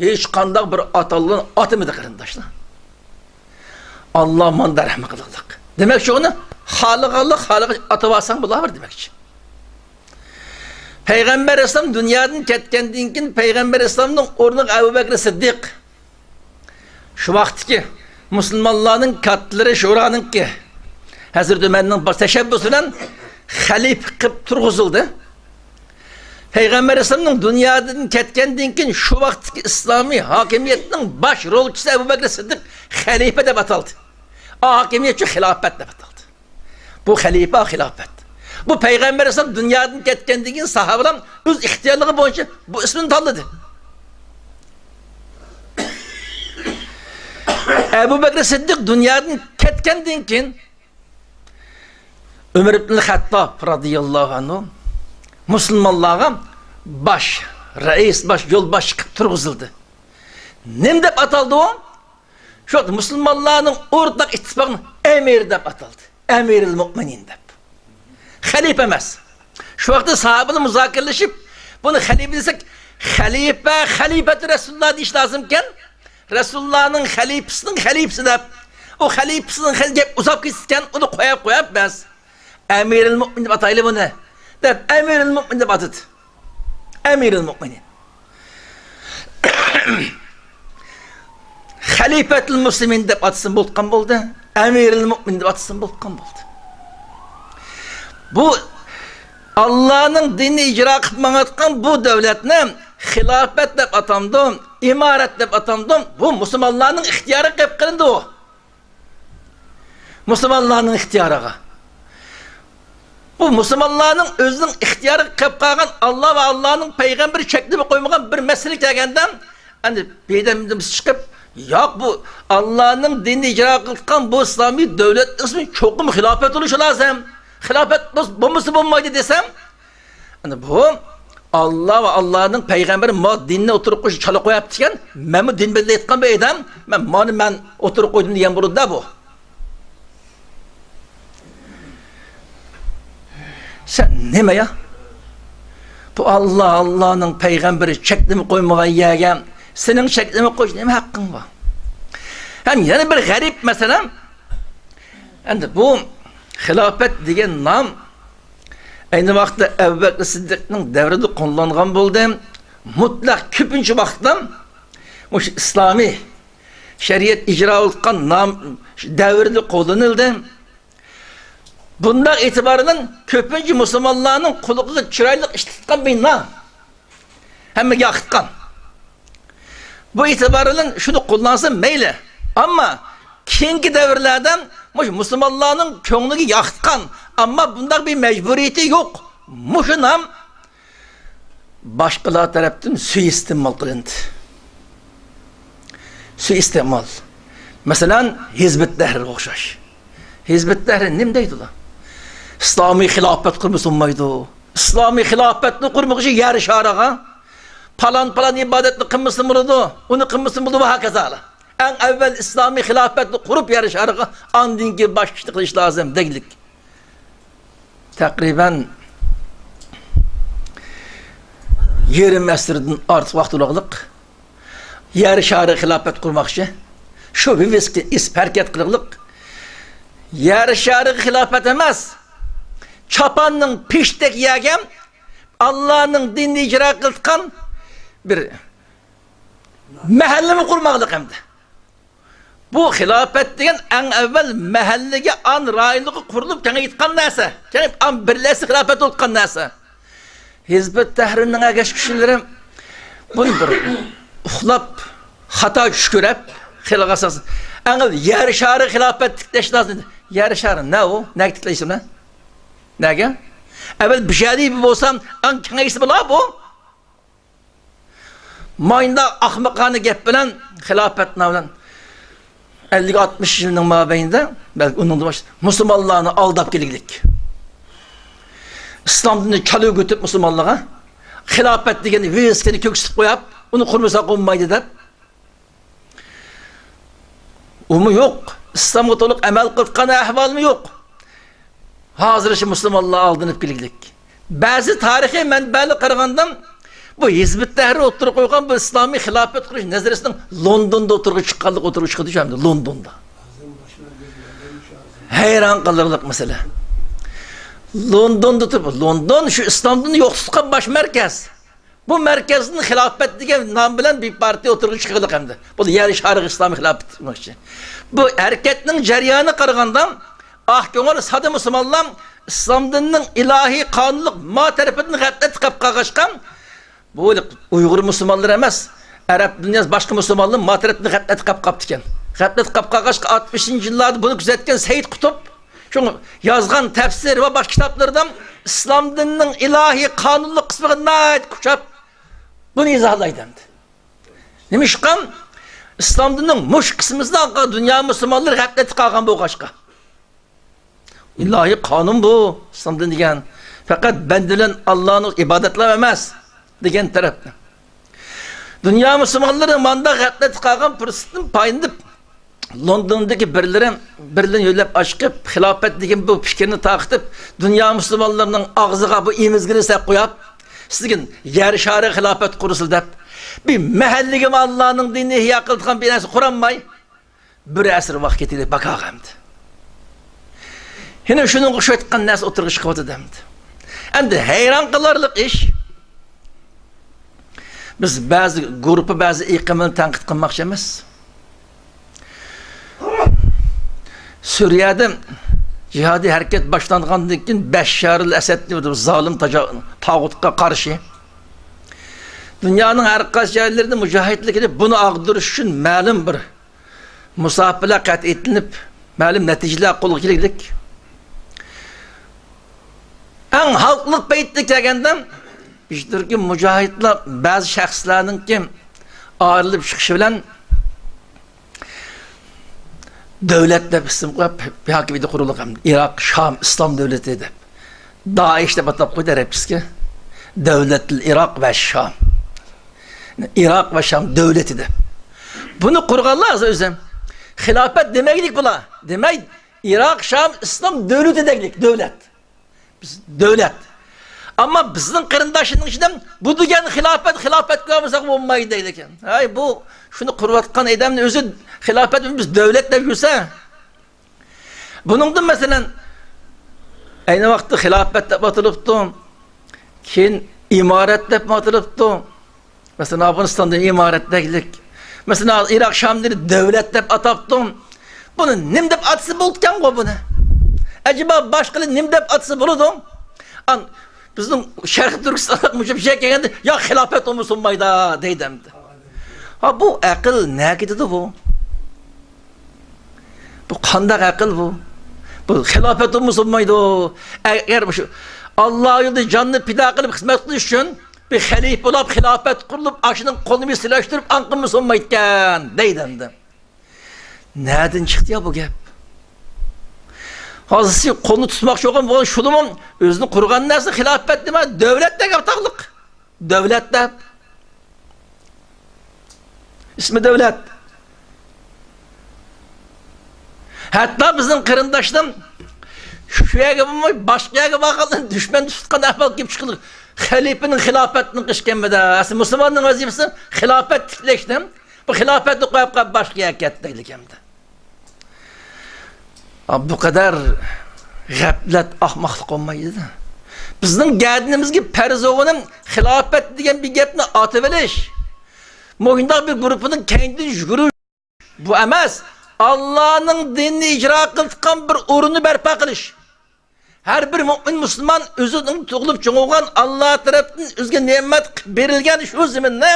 ھېچقانداق بىر ئاتالغۇ ئاتىمىدى، قېرىنداشلار. ئاللا مانداق رەھمەت قىلغۇلۇق. دېمەكچى، ئۇنى خالىغانلىق، خالىغان ئاتىۋالساڭ بولۇۋېرىدۇ دېمەكچى. پەيغەمبەر ئەلەيھىسسالام دۇنيادىن كەتكەندىن كېيىن، پەيغەمبەر ئەلەيھىسسالامنىڭ ئورنىغا ئەبۇ بەكرى سىددىق، شۇ ۋاقىتتىكى مۇسۇلمانلارنىڭ كاتتىلىرى شورانىڭكى، ھەزرىتى ئۆمەرنىڭ باش تەشەببۇسى بىلەن خەلىپە قىلىپ تۇرغۇزۇلدى. پەيغەمبەر ئەلەيھىسسالامنىڭ دۇنيادىن كەتكەندىن كېيىن، شۇ ۋاقىتتىكى ئىسلامىي ھاكىمىيەتنىڭ باش رولچىسى ئەبۇ بەكرى سىددىق خەلىپە دەپ ئاتالدى. ئا ھاكىمىيەت شۇ خىلاپەت دەپ ئاتالدى. بۇ خەلىپە، خىلاپەت. بۇ پەيغەمبەر ئەلەيھىسسالام دۇنيادىن كەتكەندىن كېيىن ساھابىلار ئۆز ئىختىيارلىقى بويىچە بۇ ئىسىمنى تاللىدى. ئەبۇ بەكرى سىددىق دۇنيادىن كەتكەندىن كېيىن، ئۆمەر ئىبن خەتتاب رازىياللاھۇ ئەنھۇ مۇسۇلمانلارغا باش، رەئىس، باش، يولباشچى قىلىپ تۇرغۇزۇلدى. نېمە دەپ ئاتالدى ئۇ؟ شۇ ۋاقىت مۇسۇلمانلارنىڭ ئورتاق ئىتتىپاقىنىڭ ئەمىرى دەپ ئاتالدى. ئەمىرىل مۆمىنىن دەپ. خەلىپە ئەمەس. شۇ ۋاقىتتا ساھابىلەر مۇزاكىرىلىشىپ، بۇنى خەلىپە دېسەك، خەلىپە، خەلىپەتۇ رەسۇلۇللا دېيىش لازىمكەن. رەسۇلۇللانىڭ خەلىپىسىنىڭ خەلىپىسى دەپ، ئۇ خەلىپىسىنىڭ خەل-، گەپ ئۇزاپ كېتىدىكەن، ئۇنى قويۇپ قويۇپ بەس. ئەمىرىل مۆمىنىن دەپ ئاتايلى بۇنى، دەپ ئەمىرىل مۆمىنىن دەپ ئاتىدى. ئەمىرىل مۆمىنىن. خەلىپەتۇل مۇسلىمىن دەپ ئاتىسىمۇ بولغان بولدى. ئەمىرىل مۆمىنىن دەپ ئاتىسىمۇ بولغان بولدى. بۇ ئاللانىڭ دىنىنى ئىجرا قىلىپ ماڭىۋاتقان بۇ دۆلەتنى خىلاپەت دەپ ئاتامدۇ، ئىمارەت دەپ ئاتامدۇ، بۇ مۇسۇلمانلارنىڭ ئىختىيارىغا قېلىپ قېلىندى ئۇ. مۇسۇلمانلارنىڭ ئىختىيارىغا. بۇ مۇسۇلمانلارنىڭ ئۆزىنىڭ ئىختىيارىغا قېلىپ قالغان، ئاللا ۋە ئاللانىڭ پەيغەمبىرى چەكلىمە قويمىغان بىر مەسىلە كەلگەندە، ئەنە بىردەم بىز چىقىپ، ياق، بۇ ئاللانىڭ دىنىنى ئىجرا قىلىۋاتقان بۇ ئىسلامىي دۆلەتنىڭ ئىسمى چوقۇم خىلاپەت بولۇشى لازىم. خىلاپەت بولمىسا بولمايدۇ دېسەم، ئەنە بۇ ئاللا ۋە ئاللانىڭ پەيغەمبىرى ما دىننى ئوتتۇرىغا قويۇشنى چالا قويۇپتىكەن، مەنمۇ دىن بىلەن ئېيتقان بىر ئادەم، مەن مانى مەن ئوتتۇرىغا قويدۇم دېگەن بولىدۇ-دە بۇ. سەن نېمە يا؟ بۇ ئاللا، ئاللانىڭ پەيغەمبىرى چەكلىمە قويمىغان يەرگە سېنىڭ چەكلىمە قويۇش نېمە ھەققىڭ بار؟ ھەم يەنە بىر غەرىب مەسىلە، ئەمدى بۇ خىلاپەت دېگەن نام ئەينى ۋاقىتتا ئەبۇ بەكرى سىددىقنىڭ دەۋرىدە قوللانغان بولدى. مۇتلەق كۆپىنچە ۋاقىتتا مۇشۇ ئىسلامىي شەرىئەت ئىجرا قىلىۋاتقان نام دەۋرىدە قوللىنىلدى. بۇنداق ئېتىبار بىلەن كۆپىنچە مۇسۇلمانلارنىڭ قۇلىقىغا چىرايلىق ئىشلىتىلگەن بىر نام. ھەممىگە ياقتۇرغان. بۇ ئېتىبار بىلەن شۇنى قوللانسا مەيلى. ئەمما كېيىنكى دەۋرلەردە مۇشۇ مۇسۇلمانلارنىڭ كۆڭلىگە ياقتۇرغان، ئەمما بۇنداق بىر مەجبۇرىيىتى يوق. مۇشۇ نام باشقىلار تەرەپتىن سۇيىئىستېمال قىلىندى. سۇيىئىستېمال. مەسىلەن، ھىزبۇت تەھرىرگە ئوخشاش. ھىزبۇت تەھرىر نېمە دەيدۇ ئۇلار؟ ئىسلامىي خىلاپەت قۇرمىسا بولمايدۇ. ئىسلامىي خىلاپەتنى قۇرمىغۇچە يەر شارىغا پالان-پالان ئىبادەتنى قىلمىسا بولىدۇ، ئۇنى قىلمىسا بولىدۇ ۋە ھاكازا. ئەڭ ئەۋۋەل ئىسلامىي خىلاپەتنى قۇرۇپ يەر شارىغا، ئاندىن كېيىن باشقا ئىشنى قىلىش لازىم دېگۈدەك. تەقرىبەن يېرىم ئەسىردىن ئارتۇق ۋاقىت بولغانلىق يەر شارى خىلاپەت قۇرماقچى. شۇ ۋىۋىسكا ئېسىپ ھەرىكەت قىلغانلىق يەر شارىغا خىلاپەت ئەمەس، چاپاننىڭ پېشىدەك يەرگە ئاللانىڭ دىنىنى ئىجرا قىلىدىغان بىر مەھەللىمۇ قۇرماقلىق ئەمدى. بۇ خىلاپەت دېگەن ئەڭ ئەۋۋەل مەھەللىگە، ئان رايونلۇققا قۇرۇلۇپ كېڭەيتقان نەرسە. كېڭىيىپ، ئان بىرلەشسە خىلاپەت بولۇپ قالغان نەرسە. ھىزبۇت تەھرىرنىڭ ئەگەشكۈچىلىرى بۇنى بىر ئۇخلاپ، خاتا چۈش كۆرۈپ، خېلى قالسا ئەڭ ئەۋۋەل يەر شارى خىلاپەت تىكلەش لازىم. يەر شارى نە ئۇ؟ نەگە تىكلەيسىلەر؟ نەگە؟ ئەۋۋەل بىر يەردە بولسا، ئان كېڭەيسە بولا بۇ. مايندا ئاخمىقانە گەپ بىلەن خىلاپەت نامى بىلەن ئەللىك ئاتمىش يىلنىڭ مابەينىدە، بەلكى ئۇنىڭدىن باشلاپ مۇسۇلمانلارنى ئالداپ كەلگۈدەك. ئىسلام دىنىنى كالا ئۆگىتىپ مۇسۇلمانلارغا، خىلاپەت دېگەن ۋىۋىسكىنى كۆكسىتىپ قويۇپ، ئۇنى قۇرمىساق بولمايدۇ دەپ، ئۇمۇ يوق. ئىسلامغا تولۇق ئەمەل قىلىۋاتقان ئەھۋالمۇ يوق. ھازىرچە مۇسۇلمانلار ئالدىنىپ كەلگۈدەك. بەزى تارىخىي مەنبەلەرگە قارىغاندا، بۇ ھىزبۇت تەھرىر ئوتتۇرىغا قويغان بۇ ئىسلامىي خىلاپەت قۇرۇش نەزەرىيىسىنىڭ لوندوندا ئوتتۇرىغا چىققانلىقى ئوتتۇرىغا چىقىدۇ شۇ ئەمدى لوندوندا. ھەيران قالارلىق مەسىلە. لوندوندا تۇرۇپ، لوندون شۇ ئىسلام دىنىنى يوقىتىپ تۇتقان باش مەركەز. بۇ مەركەزدىن خىلاپەت دېگەن نام بىلەن بىر پارتىيە ئوتتۇرىغا چىقىۋاتىدۇ ئەمدى. بۇ يەر شارىغا ئىسلامىي خىلاپەت دېمەكچى. بۇ ھەرىكەتنىڭ جەريانىغا قارىغاندا، ئاق كۆڭۈل ساددا مۇسۇلمانلار ئىسلام دىنىنىڭ ئىلاھىي قانۇنلۇق ما تەرىپىدىن غەپلەتتە قېلىپ قالغاچقا، بۇ ئۇيغۇر مۇسۇلمانلىرى ئەمەس، ئەرەب دۇنياسى باشقا مۇسۇلمانلار ما تەرەپتىن غەپلەتتە قېلىپ قاپتىكەن. غەپلەتتە قېلىپ قالغاچقا، ئاتمىشىنچى يىللاردا بۇنى كۆزەتكەن سەيىد قۇتۇب شۇ يازغان تەپسىر ۋە باشقا كىتابلىرىدا ئىسلام دىنىنىڭ ئىلاھىي قانۇنلۇق قىسمىغا ناھايىتى قۇچاپ بۇنى ئىزاھلايدۇ ئەمدى. نېمىشقا؟ ئىسلام دىنىنىڭ مۇشۇ قىسمىدا دۇنيا مۇسۇلمانلىرى غەپلەتتە قالغان بولغاچقا. ئىلاھىي قانۇن بۇ، ئىسلام دىنى دېگەن پەقەت بەندە بىلەن ئاللانى ئىبادەتلەپ ئەمەس، دېگەن تەرەپنى. دۇنيا مۇسۇلمانلىرى ماندا غەپلەتتە قالغان پۇرسەتتىن پايدىلىنىپ، لوندوندىكى بىرلىرى، بىرلىرىنى يۆلەپ ئاشىقىپ، خىلاپەت دېگەن بۇ پىكىرنى تارقىتىپ، دۇنيا مۇسۇلمانلىرىنىڭ ئاغزىغا بۇ ئېمىزگىنى سەپ قويۇپ، سىزگە يەر شارى خىلاپەت قۇرۇلسۇن دەپ، بىر مەھەللىگىمۇ ئاللانىڭ دىنىنى ئىھيا قىلىدىغان بىر نەرسە قۇرالماي، بىر ئەسىر ۋاقىت كېتىدۇ، باكاغا ئەمدى. يەنە شۇنىڭغا ئوخشايدىغان نەرسە ئوتتۇرىغا چىقىۋاتىدۇ ئەمدى. ئەمدى ھەيران قالارلىق ئىش، بىز بەزى گۇرۇپپا، بەزى ئېقىمنى تەنقىد قىلماقچى ئەمەس. سۈرىيەدە جىھادىي ھەرىكەت باشلانغاندىن كېيىن، بەششار ئەل ئەسەدنى، بۇ زالىم تاجا-، تاغۇتقا قارشى دۇنيانىڭ ھەر قايسى جايلىرىدا مۇجاھىدلىق ئېلىپ، بۇنى ئاغدۇرۇش ئۈچۈن مەلۇم بىر مۇساپىلەر قەتئىيلىنىپ، مەلۇم نەتىجىلەر قولغا كېلىگلىك. ئەڭ ھالقىلىق پەيتتە كەلگەندە، بىر تۈركۈم مۇجاھىدلار بەزى شەخسلەرنىڭكى ئايرىلىپ چىقىشى بىلەن دۆلەت دەپ ئىسىم قويۇپ، ھاكىمىيىتى قۇرۇلغان ئىراق شام ئىسلام دۆلىتى دەپ. دائىش دەپ ئاتاپ قويدى ئەرەبچىسىگە. دەۋلەتۇل ئىراق ۋە شام. ئىراق ۋە شام دۆلىتى دەپ. بۇنى قۇرغانلار ئۆزى خىلاپەت دېمەيلىك بۇلار. دېمەي، ئىراق شام ئىسلام دۆلىتى دەيلىك دۆلەت. بىز دۆلەت. ئەمما بىزنىڭ قېرىنداشلىرىنىڭ ئىچىدە بۇ دېگەن خىلاپەت، خىلاپەت قىلالمىساق بولمايدۇ دەيدىكەن. ھەي، بۇ شۇنى قۇرۇۋاتقان ئادەمنى ئۆزى خىلاپەت، بىز دۆلەت دەپ يۈرسە. بۇنىڭدىن مەسىلەن، ئەينى ۋاقىتتا خىلاپەت دەپ ئاتىلىپتۇ، كېيىن ئىمارەت دەپ ئاتىلىپتۇ. مەسىلەن، ئافغانىستاندا ئىمارەتتەكلىك. مەسىلەن، ئىراق شامنى دۆلەت دەپ ئاتاپتۇ. بۇنى نېمە دەپ ئاتىسا بولىدىكەنغۇ بۇنى؟ ئەجەبا باشقىلار نېمە دەپ ئاتىسا بولىدۇ؟ ئان، بىزنىڭ شەرقىي تۈركىستانلىق مۇشۇ بىر شەيگە كەلگەندە، يا خىلاپەت بولمىسا بولمايدۇ دەيدۇ ئەمدى. ھا، بۇ ئەقىل نەگە كېتىدۇ بۇ؟ بۇ قانداق ئەقىل بۇ؟ بۇ خىلاپەت بولمىسا بولمايدۇ. ئەگەر مۇشۇ ئاللا يولىدا جاننى پىدا قىلىپ خىزمەت قىلىش ئۈچۈن بىر خەلىپە بولاپ، خىلاپەت قۇرۇلۇپ، ئاشۇنىڭ قولىنى سىلاشتۇرۇپ، ئاڭقىمىسا بولمايدىكەن دەيدۇ ئەمدى. نەدىن چىقتى يا بۇ گەپ؟ ھازىرسى قولنى تۇتماقچى بولغان، بولغان شۇلىمۇ ئۆزىنى قۇرغان نەرسە خىلاپەت نېمە؟ دۆلەت دەپ ئاتاقلىق. دۆلەت دەپ. ئىسمى دۆلەت. ھەتتا بىزنىڭ قېرىنداشلىرىم شۇ يەرگە بولماي، باشقا يەرگە بارغاندا دۈشمەن تۇتقان ئەھۋال كېلىپ چىقىدۇ. خەلىپىنىڭ خىلاپەتنىڭ قىشكەنمىدە. ئەسلى مۇسۇلماننىڭ ۋەزىپىسى خىلاپەت تىكلەشتىن، بۇ خىلاپەتنى قويۇپ قويۇپ، باشقا يەرگە كەتتى دەيدىكەن. ئا، بۇ قەدەر غەپلەت، ئاخماقلىق بولمايدۇ. بىزنىڭ گەدىنىمىزگە پەرز بولغىنى خىلاپەت دېگەن بىر گەپنى ئاتىۋېلىش. مۇشۇنداق بىر گۇرۇپپىنىڭ كەينىدىن يۈگۈرۈش. بۇ ئەمەس، ئاللانىڭ دىنىنى ئىجرا قىلىدىغان بىر ئورۇننى بەرپا قىلىش. ھەر بىر مۆمىن مۇسۇلمان ئۆزىنىڭ تۇغۇلۇپ چوڭ بولغان ئاللا تەرەپتىن ئۆزىگە نېمەت قىلىپ بېرىلگەن شۇ زېمىننى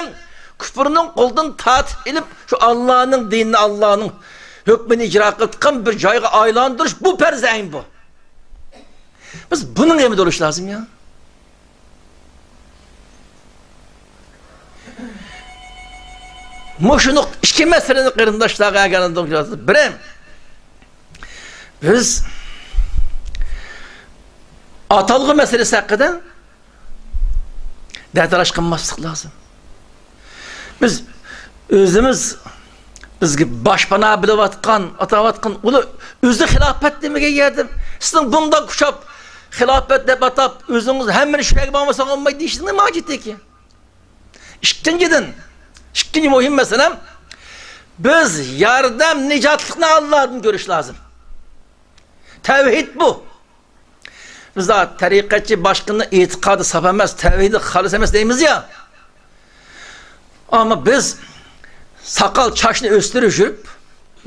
كۇپۇرنىڭ قولىدىن تارتىپ ئېلىپ، شۇ ئاللانىڭ دىنىنى، ئاللانىڭ ھۆكمىنى ئىجرا قىلىدىغان بىر جايغا ئايلاندۇرۇش، بۇ پەرز ئەين بۇ. بىز بۇنىڭ غېمىدە بولۇش لازىم يا. مۇشۇ نۇقتا، ئىككى مەسىلىنى قېرىنداشلارغا ئەگەر بىرى، بىز ئاتالغۇ مەسىلىسى ھەققىدە دەتالاش قىلماسلىق لازىم. بىز ئۆزىمىز، بىزگە باشپانا بىلىۋاتقان، ئاتاۋاتقان، ئۇلار ئۆزى خىلاپەت دېمىگەن يەردە، سىزنىڭ بۇنداق كۇشاپ خىلاپەت دەپ ئاتاپ، ئۆزىڭىز ھەممىنى شۇ يەرگە ماڭمىساڭ بولمايدۇ دېيىشنىڭ نېمە ھاجىتى؟ ئىككىنچىدىن، ئىككىنچى مۇھىم مەسىلە، بىز ياردەم، نىجاتلىقنى ئاللادىن كۆرۈش لازىم. تەۋھىد بۇ. بىز تەرىقەتچى باشقىنىڭ ئېتىقادى ساپ ئەمەس، تەۋھىدى خالىس ئەمەس دەيمىز يا. ئەمما بىز ساقال چاچنى ئۆستۈرۈپ يۈرۈپ،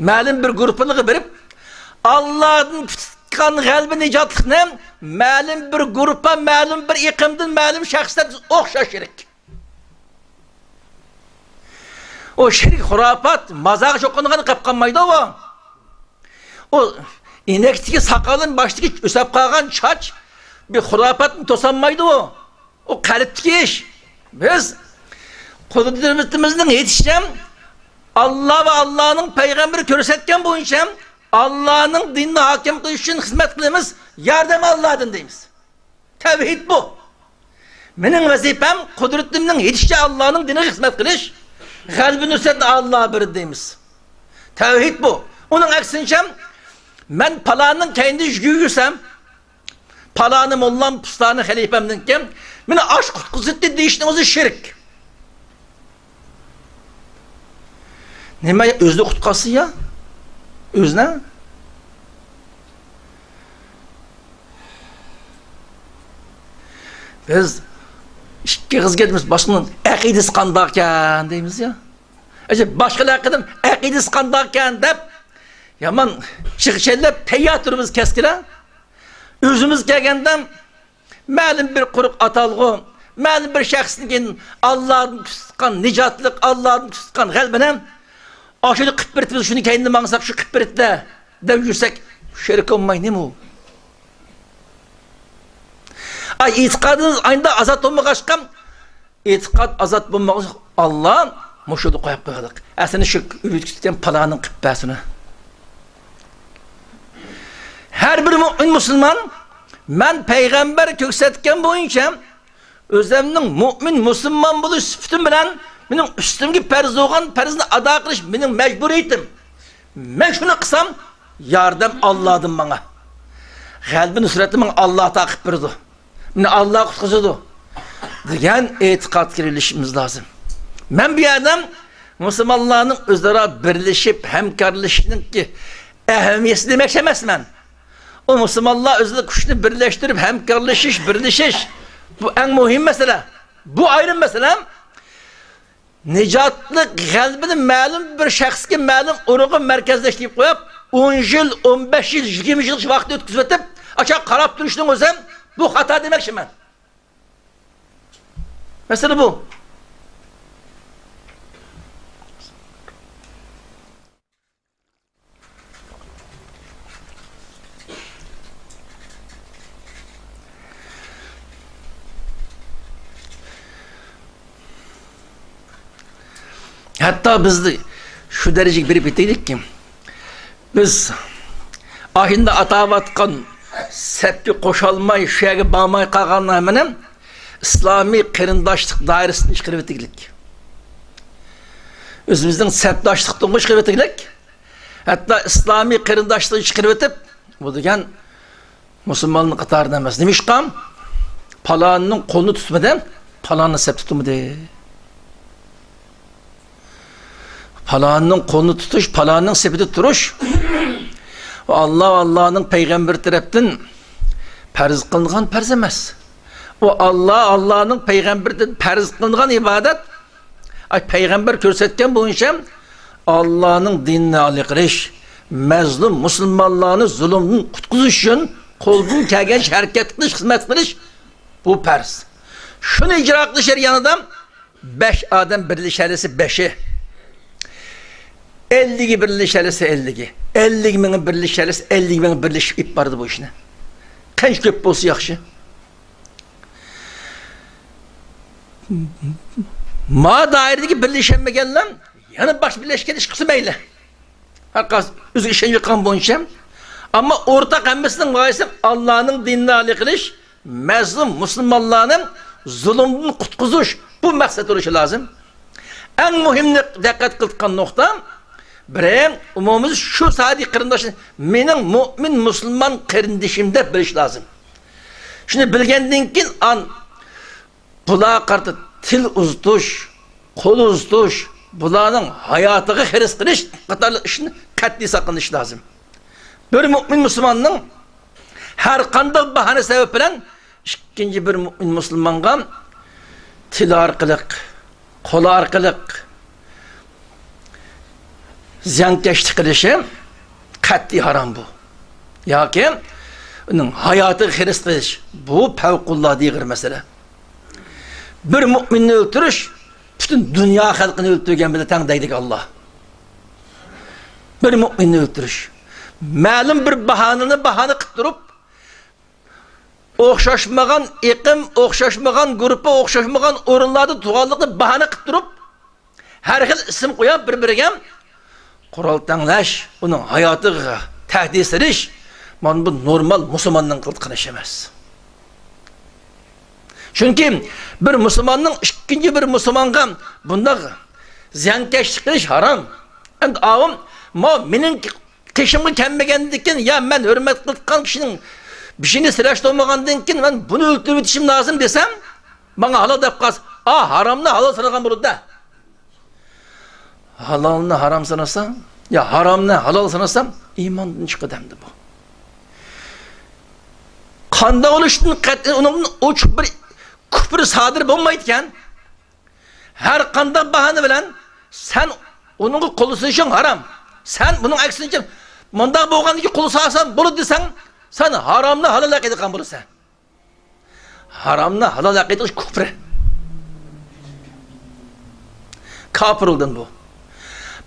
مەلۇم بىر گۇرۇپپىلارغا بېرىپ، ئاللادىن كۈتكەن غەلىبە، نىجاتلىقنى مەلۇم بىر گۇرۇپپا، مەلۇم بىر ئېقىمدىن، مەلۇم شەخسلەر ئوخشاش شېرىك. ئۇ شېرىك خۇراپات، مازارغا چوقۇنغان قېلىپ قالمايدۇ ئۇ. ئۇ ئىنەكتىكى ساقالدىن باشتىكى ئۆسۈپ قالغان چاچ بىر خۇراپاتنى توسالمايدۇ ئۇ. ئۇ قەلبتىكى ئىش. بىز قۇدرىتىمىزنىڭ يېتىشىچە ئاللا ۋە ئاللانىڭ پەيغەمبىرى كۆرسەتكەن بويىچە ئاللانىڭ دىنىنى ھاكىم قىلىش ئۈچۈن خىزمەت قىلىمىز، ياردەم ئاللادىن دەيمىز. تەۋھىد بۇ. مېنىڭ ۋەزىپەم قۇدرىتىمنىڭ يېتىشىچە ئاللانىڭ دىنىغا خىزمەت قىلىش. غەلىبە نۇسرەتنى ئاللا بېرىدۇ دەيمىز. تەۋھىد بۇ. ئۇنىڭ ئەكسىنچە، مەن پالاننىڭ كەينىدە يۈگۈرسەم، پالانى موللام، پۇستانى خەلىپەمنىڭكى، مېنى ئاش قۇتقۇزۇتتى دېيىشنىڭ ئۆزى شىرك. نېمە، ئۆزىنى قۇتقارسا يا؟ ئۆزىنى؟ بىز ئىككى قىز كەتمىز، باشقىنىڭ ئەقىدىسى قانداقكەن دەيمىز يا. ئەجەب، باشقىلار ھەققىدىن ئەقىدىسى قانداقكەن دەپ، يامان چىغ چەللەپ تەييار تۇرىمىز كەسكىلەر. ئۆزىمىز كەلگەندە، مەلۇم بىر قۇرۇق ئاتالغۇ، مەلۇم بىر شەخسنىڭكى ئاللادىن كۈتۈپ تۇتقان نىجاتلىق، ئاللادىن كۈتۈپ تۇتقان غەلىبىنى، ئاشۇنى قىلىپ بېرىپتۇ، بىز شۇنى كەينىدىن ماڭساق، شۇ قىلىپ بېرىپتۇ دەپ يۈرسەك، شېرىك بولماي نېمە ئۇ؟ ئاي، ئېتىقادىمىز ئاينىدا ئازاد بولمىغاچقا، ئېتىقاد ئازاد بولمىغاچقا، ئاللا مۇشۇدا قويۇپ قويغۇدۇق. ئەسلىنى شۇ ئۈمىد كۈتكەن پالانىڭ قىلىپ بەرسۇن. ھەر بىر مۇئمىن مۇسۇلمان، مەن پەيغەمبەر كۆرسەتكەن بويىچە ئۆزۈمنىڭ مۇئمىن مۇسۇلمان بولۇش سۈپىتىم بىلەن مېنىڭ ئۈستۈمگە پەرز بولغان پەرزنى ئادا قىلىش مېنىڭ مەجبۇرىيىتىم. مەن شۇنى قىلسام، ياردەم ئاللادىن ماڭا. غەلىبە نۇسرەتنى ماڭا ئاللا ئاتا قىلىپ بېرىدۇ. مېنى ئاللا قۇتقۇزىدۇ دېگەن ئېتىقادقا كىرىۋېلىشىمىز لازىم. مەن بۇ يەردە مۇسۇلمانلارنىڭ ئۆزئارا بىرلىشىپ ھەمكارلىشىشىنىڭكى ئەھمىيىتى دېمەكچى ئەمەسمەن. ئۇ مۇسۇلمانلار ئۆزىدە كۈچنى بىرلەشتۈرۈپ ھەمكارلىشىش، بىرلىشىش، بۇ ئەڭ مۇھىم مەسىلە. بۇ ئايرىم مەسىلە. نىجاتلىق غەلىبىنى مەلۇم بىر شەخسكە، مەلۇم ئورۇنغا مەركەزلەشتۈرۈپ قويۇپ، ئون يىل، ئون بەش يىل، يىگىرمە يىل ۋاقىت ئۆتكۈزۈۋېتىپ، ئاشۇ قاراپ تۇرۇشنىڭ ئۆزى بۇ خاتا دېمەكچىمەن. مەسىلە بۇ. ھەتتا بىز شۇ دەرىجىگە بېرىپ يېتەيلىككى، بىز ئاشۇنداق ئاتاۋاتقان سەپكە قوشالماي، شۇ يەرگە بارماي قالغانلار ھەممىنى ئىسلامىي قېرىنداشلىق دائىرىسىدىن چىقىرىۋېتىگلىك. ئۆزىمىزنىڭ سەپداشلىقتىن چىقىرىۋېتىگلىك. ھەتتا ئىسلامىي قېرىنداشلىقنى چىقىرىۋېتىپ، بۇ دېگەن مۇسۇلماننىڭ قاتارىدا ئەمەس. نېمىشقا؟ پالانىنىڭ قولىنى تۇتمىدى، پالانىڭ سەپتە تۇرمىدى. پالانىڭ قولىنى تۇتۇش، پالانىڭ سېپىدە تۇرۇش، ئاللا، ئاللانىڭ پەيغەمبىرى تەرەپتىن پەرز قىلىنغان پەرز ئەمەس. ئۇ ئاللا، ئاللانىڭ پەيغەمبىرىدىن پەرز قىلىنغان ئىبادەت، ئاي، پەيغەمبەر كۆرسەتكەن بويىچە ئاللانىڭ دىنىنى ئالىي قىلىش، مەزلۇم مۇسۇلمانلارنى زۇلۇمدىن قۇتقۇزۇش ئۈچۈن قولدىن كەلگەنچە ھەرىكەت قىلىش، خىزمەت قىلىش، بۇ پەرز. شۇنى ئىجرا قىلىش جەريانىدا بەش ئادەم بىرلىشەلىسە بەشى، ئەللىكى بىرلىشەلىسە ئەللىكى، ئەللىك مىڭى بىرلىشەلىسە ئەللىك مىڭى بىرلىشىپ ئېلىپ بارىدۇ بۇ ئىشنى. قانچە كۆپ بولسا ياخشى. ما دائىرىدىكى بىرلىشەلمىگەنلەر يەنە باشقا بىرلەشكەن ئىش قىلسا مەيلى. ھەر قايسى ئۆزىگە ئىشەنچ قىلغان بويىچە. ئەمما ئورتاق ھەممىسىنىڭ غايىسى ئاللانىڭ دىنىنى ئالىي قىلىش، مەزلۇم مۇسۇلمانلارنى زۇلۇمدىن قۇتقۇزۇش، بۇ مەقسەت بولۇشى لازىم. ئەڭ مۇھىم دىققەت قىلىدىغان نۇقتا، بىرى، ئومۇمىمىز شۇ ساھەدىكى قېرىنداش، مېنىڭ مۇئمىن مۇسۇلمان قېرىندىشىم دەپ بىلىش لازىم. شۇنى بىلگەندىن كېيىن، ئان-، بۇلارغا قارىتا تىل ئۇزىتىش، قول ئۇزىتىش، بۇلارنىڭ ھاياتىغا خىرىس قىلىش قاتارلىق ئىشتىن قەتئىي ساقلىنىش لازىم. بىر مۇئمىن مۇسۇلماننىڭ ھەر قانداق باھانە سەۋەب بىلەن ئىككىنچى بىر مۇئمىن مۇسۇلمانغا تىل ئارقىلىق، قول ئارقىلىق زىيانكەشلىك قىلىشى قەتئىي ھارام بۇ. ياكى ئۇنىڭ ھاياتىغا خىرىس قىلىش، بۇ پەۋقۇلئاددە ئېغىر مەسىلە. بىر مۇئمىننى ئۆلتۈرۈش پۈتۈن دۇنيا خەلقىنى ئۆلتۈرگەن بىلەن تەڭ دەيدىكەن ئاللا. بىر مۇئمىننى ئۆلتۈرۈش. مەلۇم بىر باھانىنى باھانە قىلىپ تۇرۇپ، ئوخشاشمىغان ئېقىم، ئوخشاشمىغان گۇرۇپپا، ئوخشاشمىغان ئورۇنلاردا تۇرغانلىقىنى باھانە قىلىپ تۇرۇپ، ھەر خىل ئىسىم قويۇپ بىر-بىرىگە، قورال تەڭلەش، ئۇنىڭ ھاياتىغا تەھدىت سېلىش، مانا بۇ نورمال مۇسۇلماننىڭ قىلىدىغان ئىشى ئەمەس. چۈنكى بىر مۇسۇلماننىڭ ئىككىنچى بىر مۇسۇلمانغا بۇنداق زىيانكەشلىك قىلىش ھارام. ئەمدى ئاۋۇ، ما مېنىڭ قېشىمغا كەلمىگەندىن كېيىن، يا مەن ھۆرمەت قىلىدىغان كىشىنىڭ بېشىنى سىلاشتۇرمىغاندىن كېيىن مەن بۇنى ئۆلتۈرۈۋېتىشىم لازىم دېسەم، ماڭا ھالال دەپ قالسا، ئا، ھارامنى ھالال سانىغان بولىدۇ-دە. ھالالنى ھارام سانىسا، يا ھارامنى ھالال سانىسا، ئىماندىن چىقىدۇ ئەمدى بۇ. قانداق بولۇشتىن قەتئىي ئۇنىڭدىن ئوچۇق بىر كۇپر سادىر بولمايدىكەن. ھەر قانداق باھانە بىلەن سەن ئۇنىڭغا قول سۇنۇشۇڭ ھارام. سەن بۇنىڭ ئەكسىنچە، مۇنداق بولغاندىكىن قول سالسام بولىدۇ دېسەڭ، سەن ھارامنى ھالال ئەقىدە قىلغان بولىسەن. ھارامنى ھالال ئەقىدە قىلىش كۇپرى. كاپىر بولدۇن بۇ.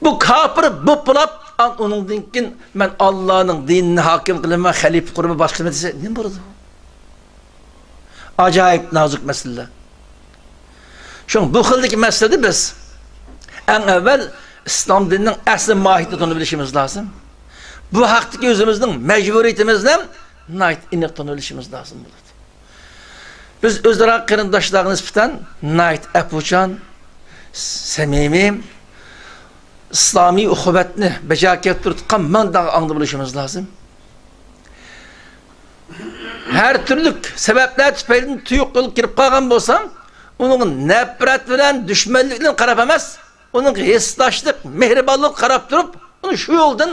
بۇ كاپىر بولۇپ بولاپ، ئان-، ئۇنىڭدىن كېيىن مەن ئاللانىڭ دىنىنى ھاكىم قىلىمەن، خەلىپە قۇرىمەن، باشقا دېسە نېمە بولىدۇ؟ ئاجايىپ نازۇك مەسىلىلەر. شۇڭا بۇ خىلدىكى مەسىلىدە بىز ئەڭ ئەۋۋەل ئىسلام دىنىنىڭ ئەسلى ماھىيىتىنى تونۇپ بىلىشىمىز لازىم. بۇ ھەقتىكى ئۆزىمىزنىڭ مەجبۇرىيىتىمىزنى ناھايىتى ئېنىق تونۇپ بىلىشىمىز لازىم بولىدۇ. بىز ئۆزئارا قېرىنداشلارغا نىسبەتەن ناھايىتى ئەپۇچان، سەمىمىي، ئىسلامىي ئۇخۇۋەتنى بەجا كەلتۈرۈۋاتقان مىڭ داغ ئاڭدا بولۇشىمىز لازىم. ھەر تۈرلۈك سەۋەبلەر تۈپەيلىدىن تۇيۇق يولغا كىرىپ قالغان بولسا، ئۇنىڭغا نەپرەت بىلەن، دۈشمەنلىك بىلەن قاراپ ئەمەس، ئۇنىڭغا ھېسداشلىق، مېھرىبانلىق قاراپ تۇرۇپ، ئۇنى شۇ يولدىن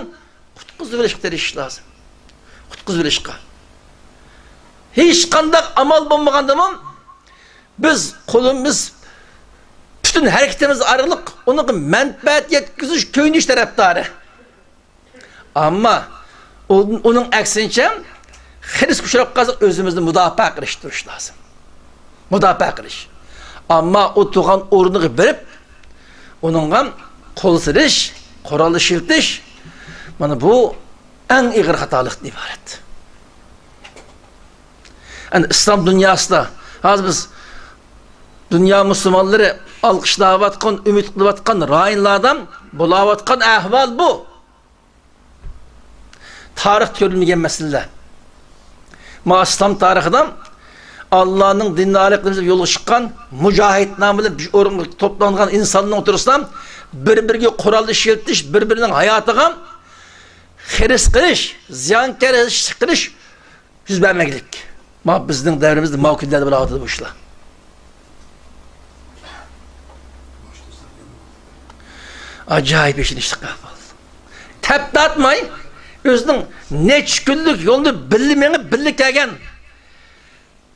قۇتقۇزۇۋېلىشقا تىرىشىش لازىم. قۇتقۇزۇۋېلىشقا. ھېچقانداق ئامال بولمىغاندىمۇ، بىز قولىمىز، پۈتۈن ھەرىكىتىمىز ئارقىلىق ئۇنىڭغا مەنپەئەت يەتكۈزۈش، كۆيۈنۈش تەرەپدارى. ئەمما ئۇ-، ئۇنىڭ ئەكسىنچە، خىرىسقا ئۇچراپ قالسا، ئۆزىمىزنى مۇداپىئە قىلىش، تۇرۇش لازىم. مۇداپىئە قىلىش. ئەمما ئۇ تۇغان ئورنىغا بېرىپ، ئۇنىڭغا قول سېلىش، قورال ئىشلىتىش، مانا بۇ ئەڭ ئېغىر خاتالىقتىن ئىبارەت. ئەنە ئىسلام دۇنياسىدا ھازىر بىز دۇنيا مۇسۇلمانلىرى ئالقىشلاۋاتقان، ئۈمىد قىلىۋاتقان رايونلاردا بولاۋاتقان ئەھۋال بۇ. تارىختا كۆرۈلمىگەن مەسىلىلەر. ما ئىسلام تارىخىدا ئاللانىڭ دىنىنى ئالا قىلىمىز دەپ يولغا چىققان، مۇجاھىد نامى بىلەن بىر ئورۇنغا توپلانغان ئىنساننىڭ ئوتتۇرىسىدا بىر-بىرىگە قورال ئىشلىتىش، بىر-بىرىنىڭ ھاياتىغا خىرىس قىلىش، زىيانكەشلىك قىلىش يۈز بەرمەكلىك. ما بىزنىڭ دەۋرىمىزدە ما كۈنلەردە بولاۋاتىدۇ بۇ ئىشلار. ئاجايىپ ئېچىنىشلىق ئەھۋال. تەپ تارتماي، ئۆزىنىڭ نەچچە كۈنلۈك يولنى بىللە مېڭىپ، بىللە كەلگەن،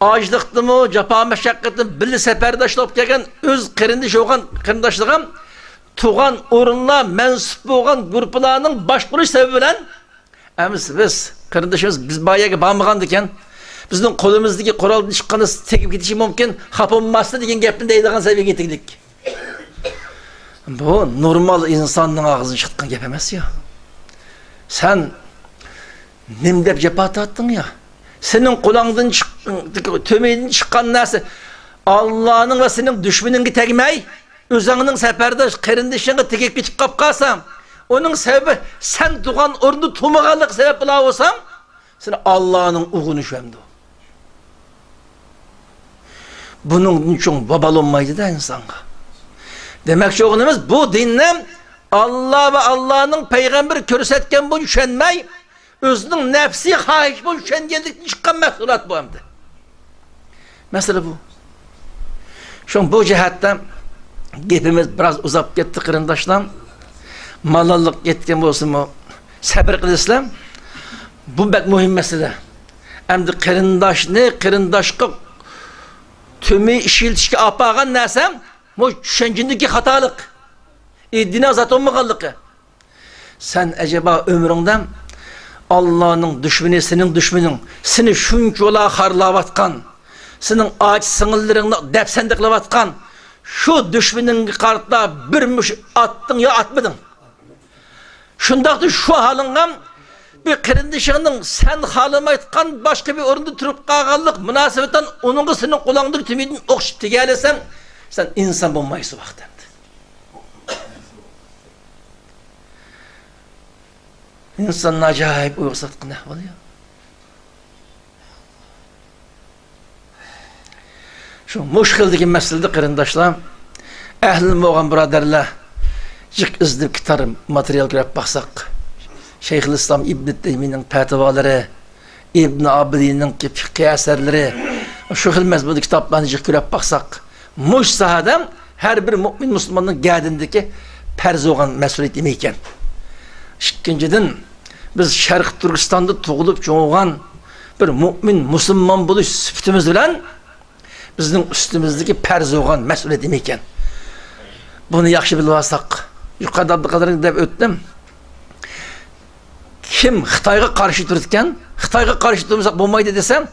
ئاجلىقتىمۇ، جاپا مەشەققەتتىمۇ بىللە سەپەرداشلىق بولۇپ كەلگەن، ئۆز قېرىندىشى بولغان قېرىنداشلىرىغا تۇغان ئورۇنلار، مەنسۇپ بولغان گۇرۇپپىلارنىڭ باشقۇرۇش سەۋەبى بىلەن، ئەمىسە بىز، قېرىندىشىمىز، بىز بار يەرگە بارمىغاندىكىن، بىزنىڭ قولىمىزدىكى قورال چىققىنى تېگىپ كېتىشى مۇمكىن، خاپا بولماسلىق دېگەن گەپنى دەيدىغان سەۋىيەگە يېتىلدۇق. بۇ نورمال ئىنساننىڭ ئاغزىدىن چىقىدىغان گەپ ئەمەس يا. سەن نېمە دەپ جاپا تارتتىڭ يا؟ سېنىڭ قولۇڭدىن چىق-، تۆمۈڭدىن چىققان نەرسە ئاللانىڭ ۋە سېنىڭ دۈشمىنىڭگە تەگمەي، ئۆزۈڭنىڭ سەپەرداش قېرىندىشىڭغا تېگىپ كېتىپ قاپ قالسا، ئۇنىڭ سەۋەبى سەن تۇغان ئورنىدا تۇرمىغانلىقى سەۋەب بولا بولساڭ، سېنى ئاللانىڭ ئوغۇنى چۈشەمدۇ؟ بۇنىڭدىن چوڭ ۋابال بولمايدۇ-دە ئىنسانغا. دېمەكچى بولغىنىمىز، بۇ دىننى ئاللا ۋە ئاللانىڭ پەيغەمبىرى كۆرسەتكەن بويىچە چۈشەنمەي، ئۆزىنىڭ نەپسىي خاھىشى بويىچە چۈشەنگەنلىكتىن چىققان مەھسۇلات بۇ ئەمدى. مەسىلە بۇ. شۇڭا بۇ جەھەتتە گېپىمىز بىراز ئۇزاپ كەتتى، قېرىنداشلار. مالاللىق يەتكەن بولسىمۇ، سەبرى قىلىسىلەر. بۇ بەك مۇھىم مەسىلە. ئەمدى قېرىنداشنى قېرىنداشقا تۆمۈر ئىشلىتىشكە ئاپارغان نەرسە، بۇ چۈشەنچىدىكى خاتالىق. ئىدىيە زات بولمىغانلىقى. سەن ئەجەبا ئۆمرۈڭدە ئاللانىڭ دۈشمىنى، سېنىڭ دۈشمىنىڭ، سېنى شۇنچىۋالا خارلاۋاتقان، سېنىڭ ئاچا سىڭىللىرىڭنى دەپسەندە قىلىۋاتقان شۇ دۈشمىنىڭگە قارىتا بىر مۇشت ئاتتىڭ يا ئاتمىدىڭ؟ شۇنداقتا شۇ ھالىڭغا بىر قېرىندىشىڭنىڭ سەن خالىمايدىغان باشقا بىر ئورۇندا تۇرۇپ قالغانلىق مۇناسىۋەتەن ئۇنىڭغا سېنىڭ قولۇڭدىكى تۆمۈردىن ئوق چىقىپ تېگەلىسەڭ، سەن ئىنسان بولمايسەن ۋاقتىدا. ئىنساننى ئاجايىپ ئويغا ساتقان ئەھۋال يا. شۇ مۇشۇ خىلدىكى مەسىلىدە قېرىنداشلار، ئەھلىم بولغان بۇرادەرلەر، جىق ئىزدىنىپ كىتاب ماتېرىيال كۆرۈپ باقساق، شەيخۇل ئىسلام ئىبنى تەيمىيەنىڭ پەتىۋالىرى، ئىبن ئابىدىننىڭ فىقھىي ئەسەرلىرى، شۇ خىل مەزمۇندا كىتابلارنى جىق كۆرۈپ باقساق، مۇشۇ ساھەدە ھەر بىر مۇئمىن مۇسۇلماننىڭ گەدىنىدىكى پەرز بولغان مەسئۇلىيىتى نېمە ئىكەن؟ ئىككىنچىدىن، بىز شەرقىي تۈركىستاندا تۇغۇلۇپ چوڭ بولغان بىر مۇئمىن مۇسۇلمان بولۇش سۈپىتىمىز بىلەن بىزنىڭ ئۈستىمىزدىكى پەرز بولغان مەسئۇلىيەت نېمە ئىكەن؟ بۇنى ياخشى بىلىپ ئالساق، يۇقىرىدا ئابدۇقادىر دەپ ئۆتتۈم. كىم خىتايغا قارشى تۇرىدىكەن، خىتايغا قارشى تۇرمىساق بولمايدۇ دېسەم،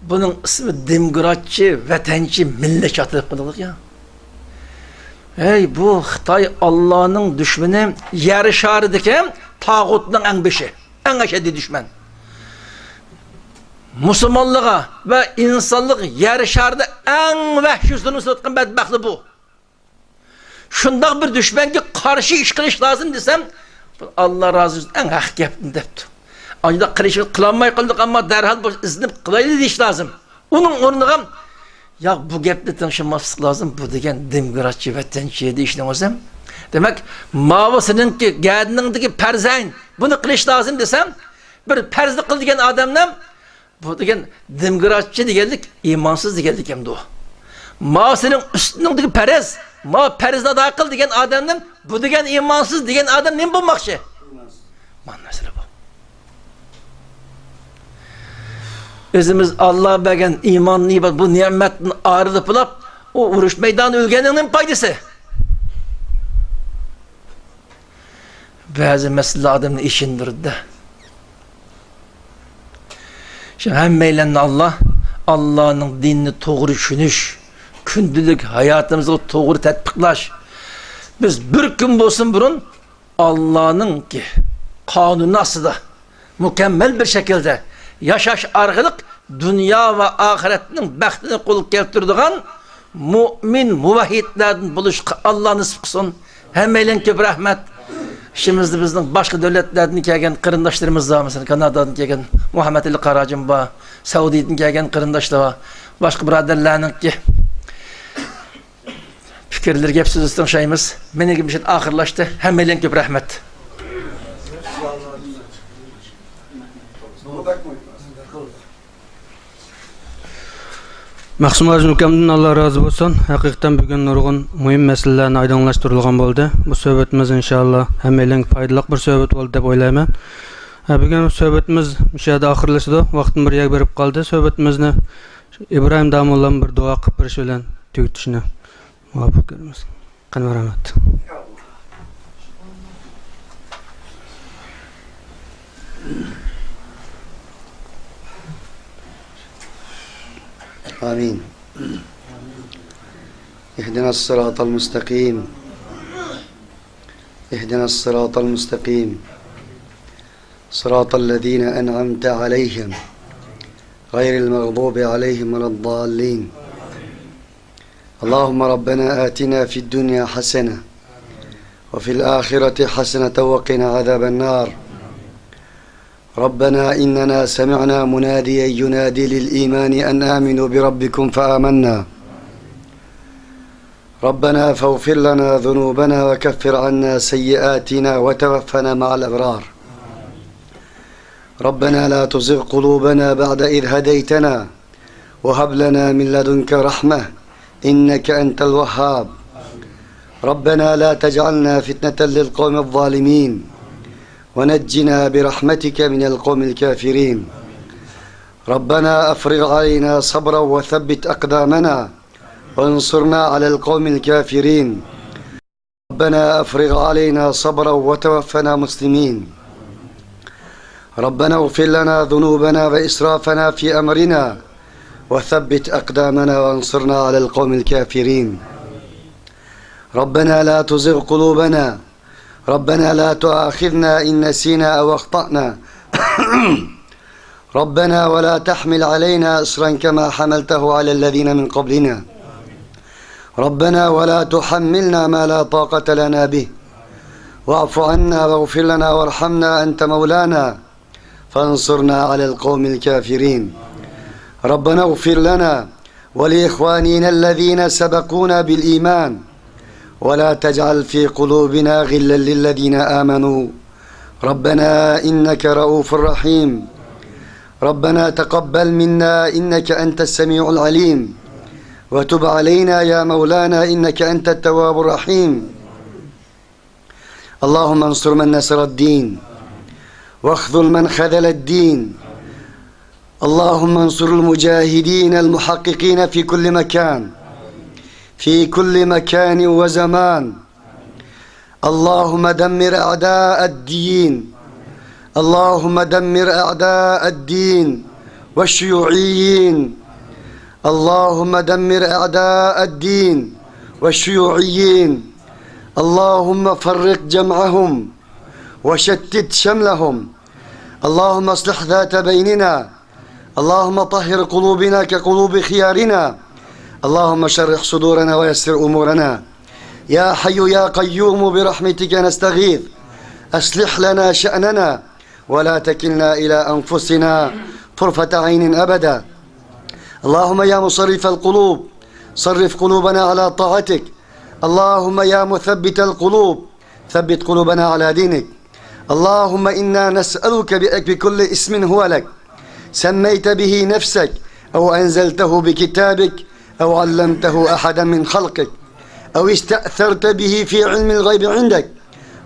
بۇنىڭ ئىسمى دېموكراتچى، ۋەتەنچى، مىللەتچى ئاتىلىپ قالىدۇ يا. ھەي، بۇ خىتاي ئاللانىڭ دۈشمىنى، يەر شارىدىكى تاغۇتنىڭ ئەڭ بېشى، ئەڭ ئەشەددىي دۈشمەن. مۇسۇلمانلىققا ۋە ئىنسانلىق يەر شارىدا ئەڭ ۋەھشىي زۇلۇم سېلىۋاتقان بەدبەختلىك بۇ. شۇنداق بىر دۈشمەنگە قارشى ئىش قىلىش لازىم دېسەم، ئاللا رازى بولسۇن، ئەڭ ھەق گەپنى دەپتۇ. ئانداق قىلىشنى قىلالماي قالدۇق، ئەمما دەرھال بۇ ئىزدىنىپ قىلايلى دېيىش لازىم. ئۇنىڭ ئورنىغا، ياق، بۇ گەپنى تىڭشىماسلىق لازىم، بۇ دېگەن دېموكراتچى، ۋەتەنچى دېيىشنىڭ ئۆزى. دېمەك، ماۋۇ سېنىڭكى گەدىنىڭدىكى پەرزەين، بۇنى قىلىش لازىم دېسەم، بىر پەرزنى قىل دېگەن ئادەمنى بۇ دېگەن دېموكراتچى دېگەنلىك ئىمانسىز دېگەنلىك ئەمدى ئۇ. ما سېنىڭ ئۈستۈڭدىكى پەرز، ما پەرزنى ئادا قىل دېگەن ئادەمنىڭ بۇ دېگەن ئىمانسىز دېگەن ئادەم نېمە بولماقچى؟ مانا مەسىلە بۇ. ئۆزىمىز ئاللا بەرگەن ئىماننى، بۇ نېمەتنى ئارىلىپ بولاپ، ئۇ ئۇرۇش مەيدانىدا ئۆلگەننىڭ نېمە پايدىسى؟ بەزى مەسىلىلەر ئادەمنى ئېچىندۇرىدۇ. شۇ ھەممەيلەننى ئاللا، ئاللانىڭ دىنىنى توغرا چۈشىنىش، كۈندىلىك ھاياتىمىزغا توغرا تەتبىقلاش. بىز بىر كۈن بولسۇن بۇرۇن ئاللانىڭكى قانۇنى ئاستىدا مۇكەممەل بىر شەكىلدە ياشاش ئارقىلىق دۇنيا ۋە ئاخىرەتنىڭ بەختىنى قولغا كەلتۈرىدىغان مۇئمىن مۇۋەھھىدلەردىن بولۇشقا ئاللا نېسىپ قىلسۇن. ھەممەيلەنگە كۆپ رەھمەت. ئىچىمىزدە بىزنىڭ باشقا دۆلەتلەردىن كەلگەن قېرىنداشلىرىمىز بار، مەسىلەن، كانادادىن كەلگەن مۇھەممەتئېلى قاراجىم بار، سەئۇدىدىن كەلگەن قېرىنداشلار بار، باشقا بۇرادەرلەرنىڭكى پىكىرلىرى، گەپ سۆزلىرىنى تىڭشايمىز. مېنىڭكى مۇشۇ يەردە ئاخىرلاشتى. ھەممەيلەنگە كۆپ رەھمەت. مەخسۇم ھاجى ئۇكامدىن ئاللا رازى بولسۇن. ھەقىقەتەن بۈگۈن نۇرغۇن مۇھىم مەسىلىلەرنى ئايدىڭلاشتۇرۇلغان بولدى. بۇ سۆھبىتىمىز ئىنشائاللا ھەممەيلەنگە پايدىلىق بىر سۆھبەت بولدى دەپ ئويلايمەن. ھە، بۈگۈن سۆھبىتىمىز مۇشۇ يەردە ئاخىرلىشىدۇ. ۋاقتىمۇ بىر يەرگە بېرىپ قالدى. سۆھبىتىمىزنى ئىبراھىم داموللام بىر دۇئا قىلىپ بېرىش بىلەن تۈگىتىشنى مۇۋاپىق كۆرىمىز. قېنى، مەرھەمەت. آمين. اهدنا الصراط المستقيم. اهدنا الصراط المستقيم. صراط الذين أنعمت عليهم غير المغضوب عليهم ولا الضالين. اللهم ربنا آتنا في الدنيا حسنة وفي الآخرة حسنة وقنا عذاب النار. ربنا إننا سمعنا مناديا ينادي للإيمان أن آمنوا بربكم فآمنا. ربنا فاغفر لنا ذنوبنا وكفر عنا سيئاتنا وتوفنا مع الأبرار. ربنا لا تزغ قلوبنا بعد إذ هديتنا وهب لنا من لدنك رحمة إنك أنت الوهاب. ربنا لا تجعلنا فتنة للقوم الظالمين ونجنا برحمتك من القوم الكافرين. ربنا أفرغ علينا صبرا وثبت أقدامنا وانصرنا على القوم الكافرين. ربنا أفرغ علينا صبرا وتوفنا مسلمين. ربنا اغفر لنا ذنوبنا وإسرافنا في أمرنا وثبت أقدامنا وانصرنا على القوم الكافرين. ربنا لا تزغ قلوبنا. ربنا لا تؤاخذنا إن نسينا أو أخطأنا. ربنا ولا تحمل علينا إصرا كما حملته على الذين من قبلنا. ربنا ولا تحملنا ما لا طاقة لنا به. واعف عنا واغفر لنا وارحمنا أنت مولانا فانصرنا على القوم الكافرين. ربنا اغفر لنا ولإخواننا الذين سبقونا بالإيمان ولا تجعل في قلوبنا غلا للذين آمنوا ربنا إنك رءوف رحيم. ربنا تقبل منا إنك أنت السميع العليم وتب علينا يا مولانا إنك أنت التواب الرحيم. اللهم انصر من نصر الدين واخذل من خذل الدين. اللهم انصر المجاهدين المحققين في كل مكان، في كل مكان وزمان. اللهم دمر أعداء الدين. اللهم دمر أعداء الدين والشيوعيين. اللهم دمر أعداء الدين والشيوعيين. اللهم فرق جمعهم وشتت شملهم. اللهم أصلح ذات بيننا. اللهم طهر قلوبنا كقلوب خيارنا. اللهم شرح صدورنا ويسر أمورنا. يا حي يا قيوم برحمتك نستغيث. أصلح لنا شأننا ولا تكلنا إلى أنفسنا طرفة عين أبدا. اللهم يا مصرف القلوب، صرف قلوبنا على طاعتك. اللهم يا مثبت القلوب، ثبت قلوبنا على دينك. اللهم إنا نسألك بأ-، بكل اسم هو لك، سميت به نفسك أو أنزلته بكتابك أو علمته أحدا من خلقك أو استأثرت به في علم الغيب عندك.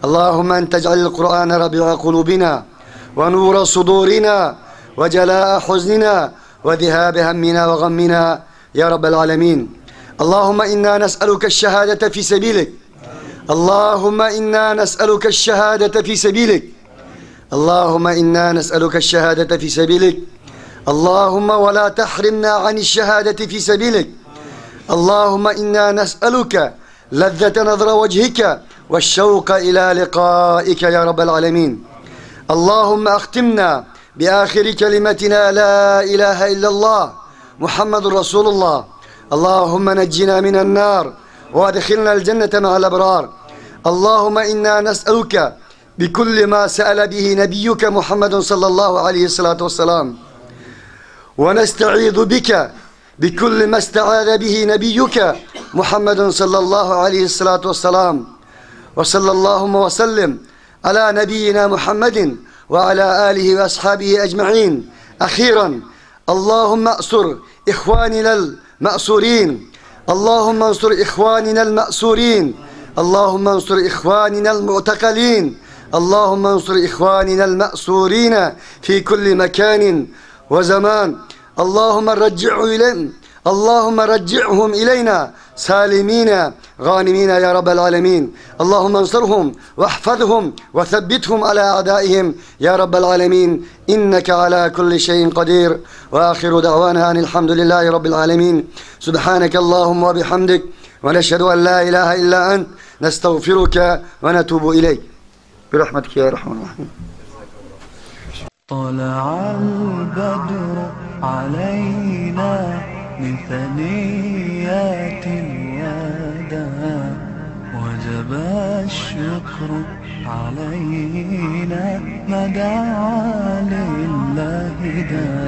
اللهم أن تجعل القرآن ربيع قلوبنا ونور صدورنا وجلاء حزننا وذهاب همنا وغمنا يا رب العالمين. اللهم إنا نسألك الشهادة في سبيلك. اللهم إنا نسألك الشهادة في سبيلك. اللهم إنا نسألك الشهادة في سبيلك. اللهم ولا تحرمنا عن الشهادة في سبيلك. اللهم إنا نسألك لذة نظر وجهك والشوق إلى لقائك يا رب العالمين. اللهم أختمنا بآخر كلمتنا لا إله إلا الله محمد رسول الله. اللهم نجنا من النار وأدخلنا الجنة مع الأبرار. اللهم إنا نسألك بكل ما سأل به نبيك محمد صلى الله عليه الصلاة والسلام، ونستعيذ بك بكل ما استعاذ به نبيك محمد صلى الله عليه الصلاة والسلام. وصلى اللهم وسلم على نبينا محمد وعلى آله وأصحابه أجمعين. أخيرا، اللهم انصر إخواننا المأسورين. اللهم انصر إخواننا المأسورين. اللهم انصر إخواننا المعتقلين. اللهم انصر إخواننا المأسورين في كل مكان وزمان. اللهم رجع إليهم، اللهم رجعهم إلينا سالمين غانمين يا رب العالمين. اللهم انصرهم واحفظهم وثبتهم على أعدائهم يا رب العالمين، إنك على كل شيء قدير. وآخر دعوانا أن الحمد لله رب العالمين. سبحانك اللهم وبحمدك، ونشهد أن لا إله إلا أنت، نستغفرك ونتوب إليك. برحمتك يا أرحم الراحمين. طلع البدر علينا من ثنيات الوداع، وجب الشكر علينا ما دعا لله داع.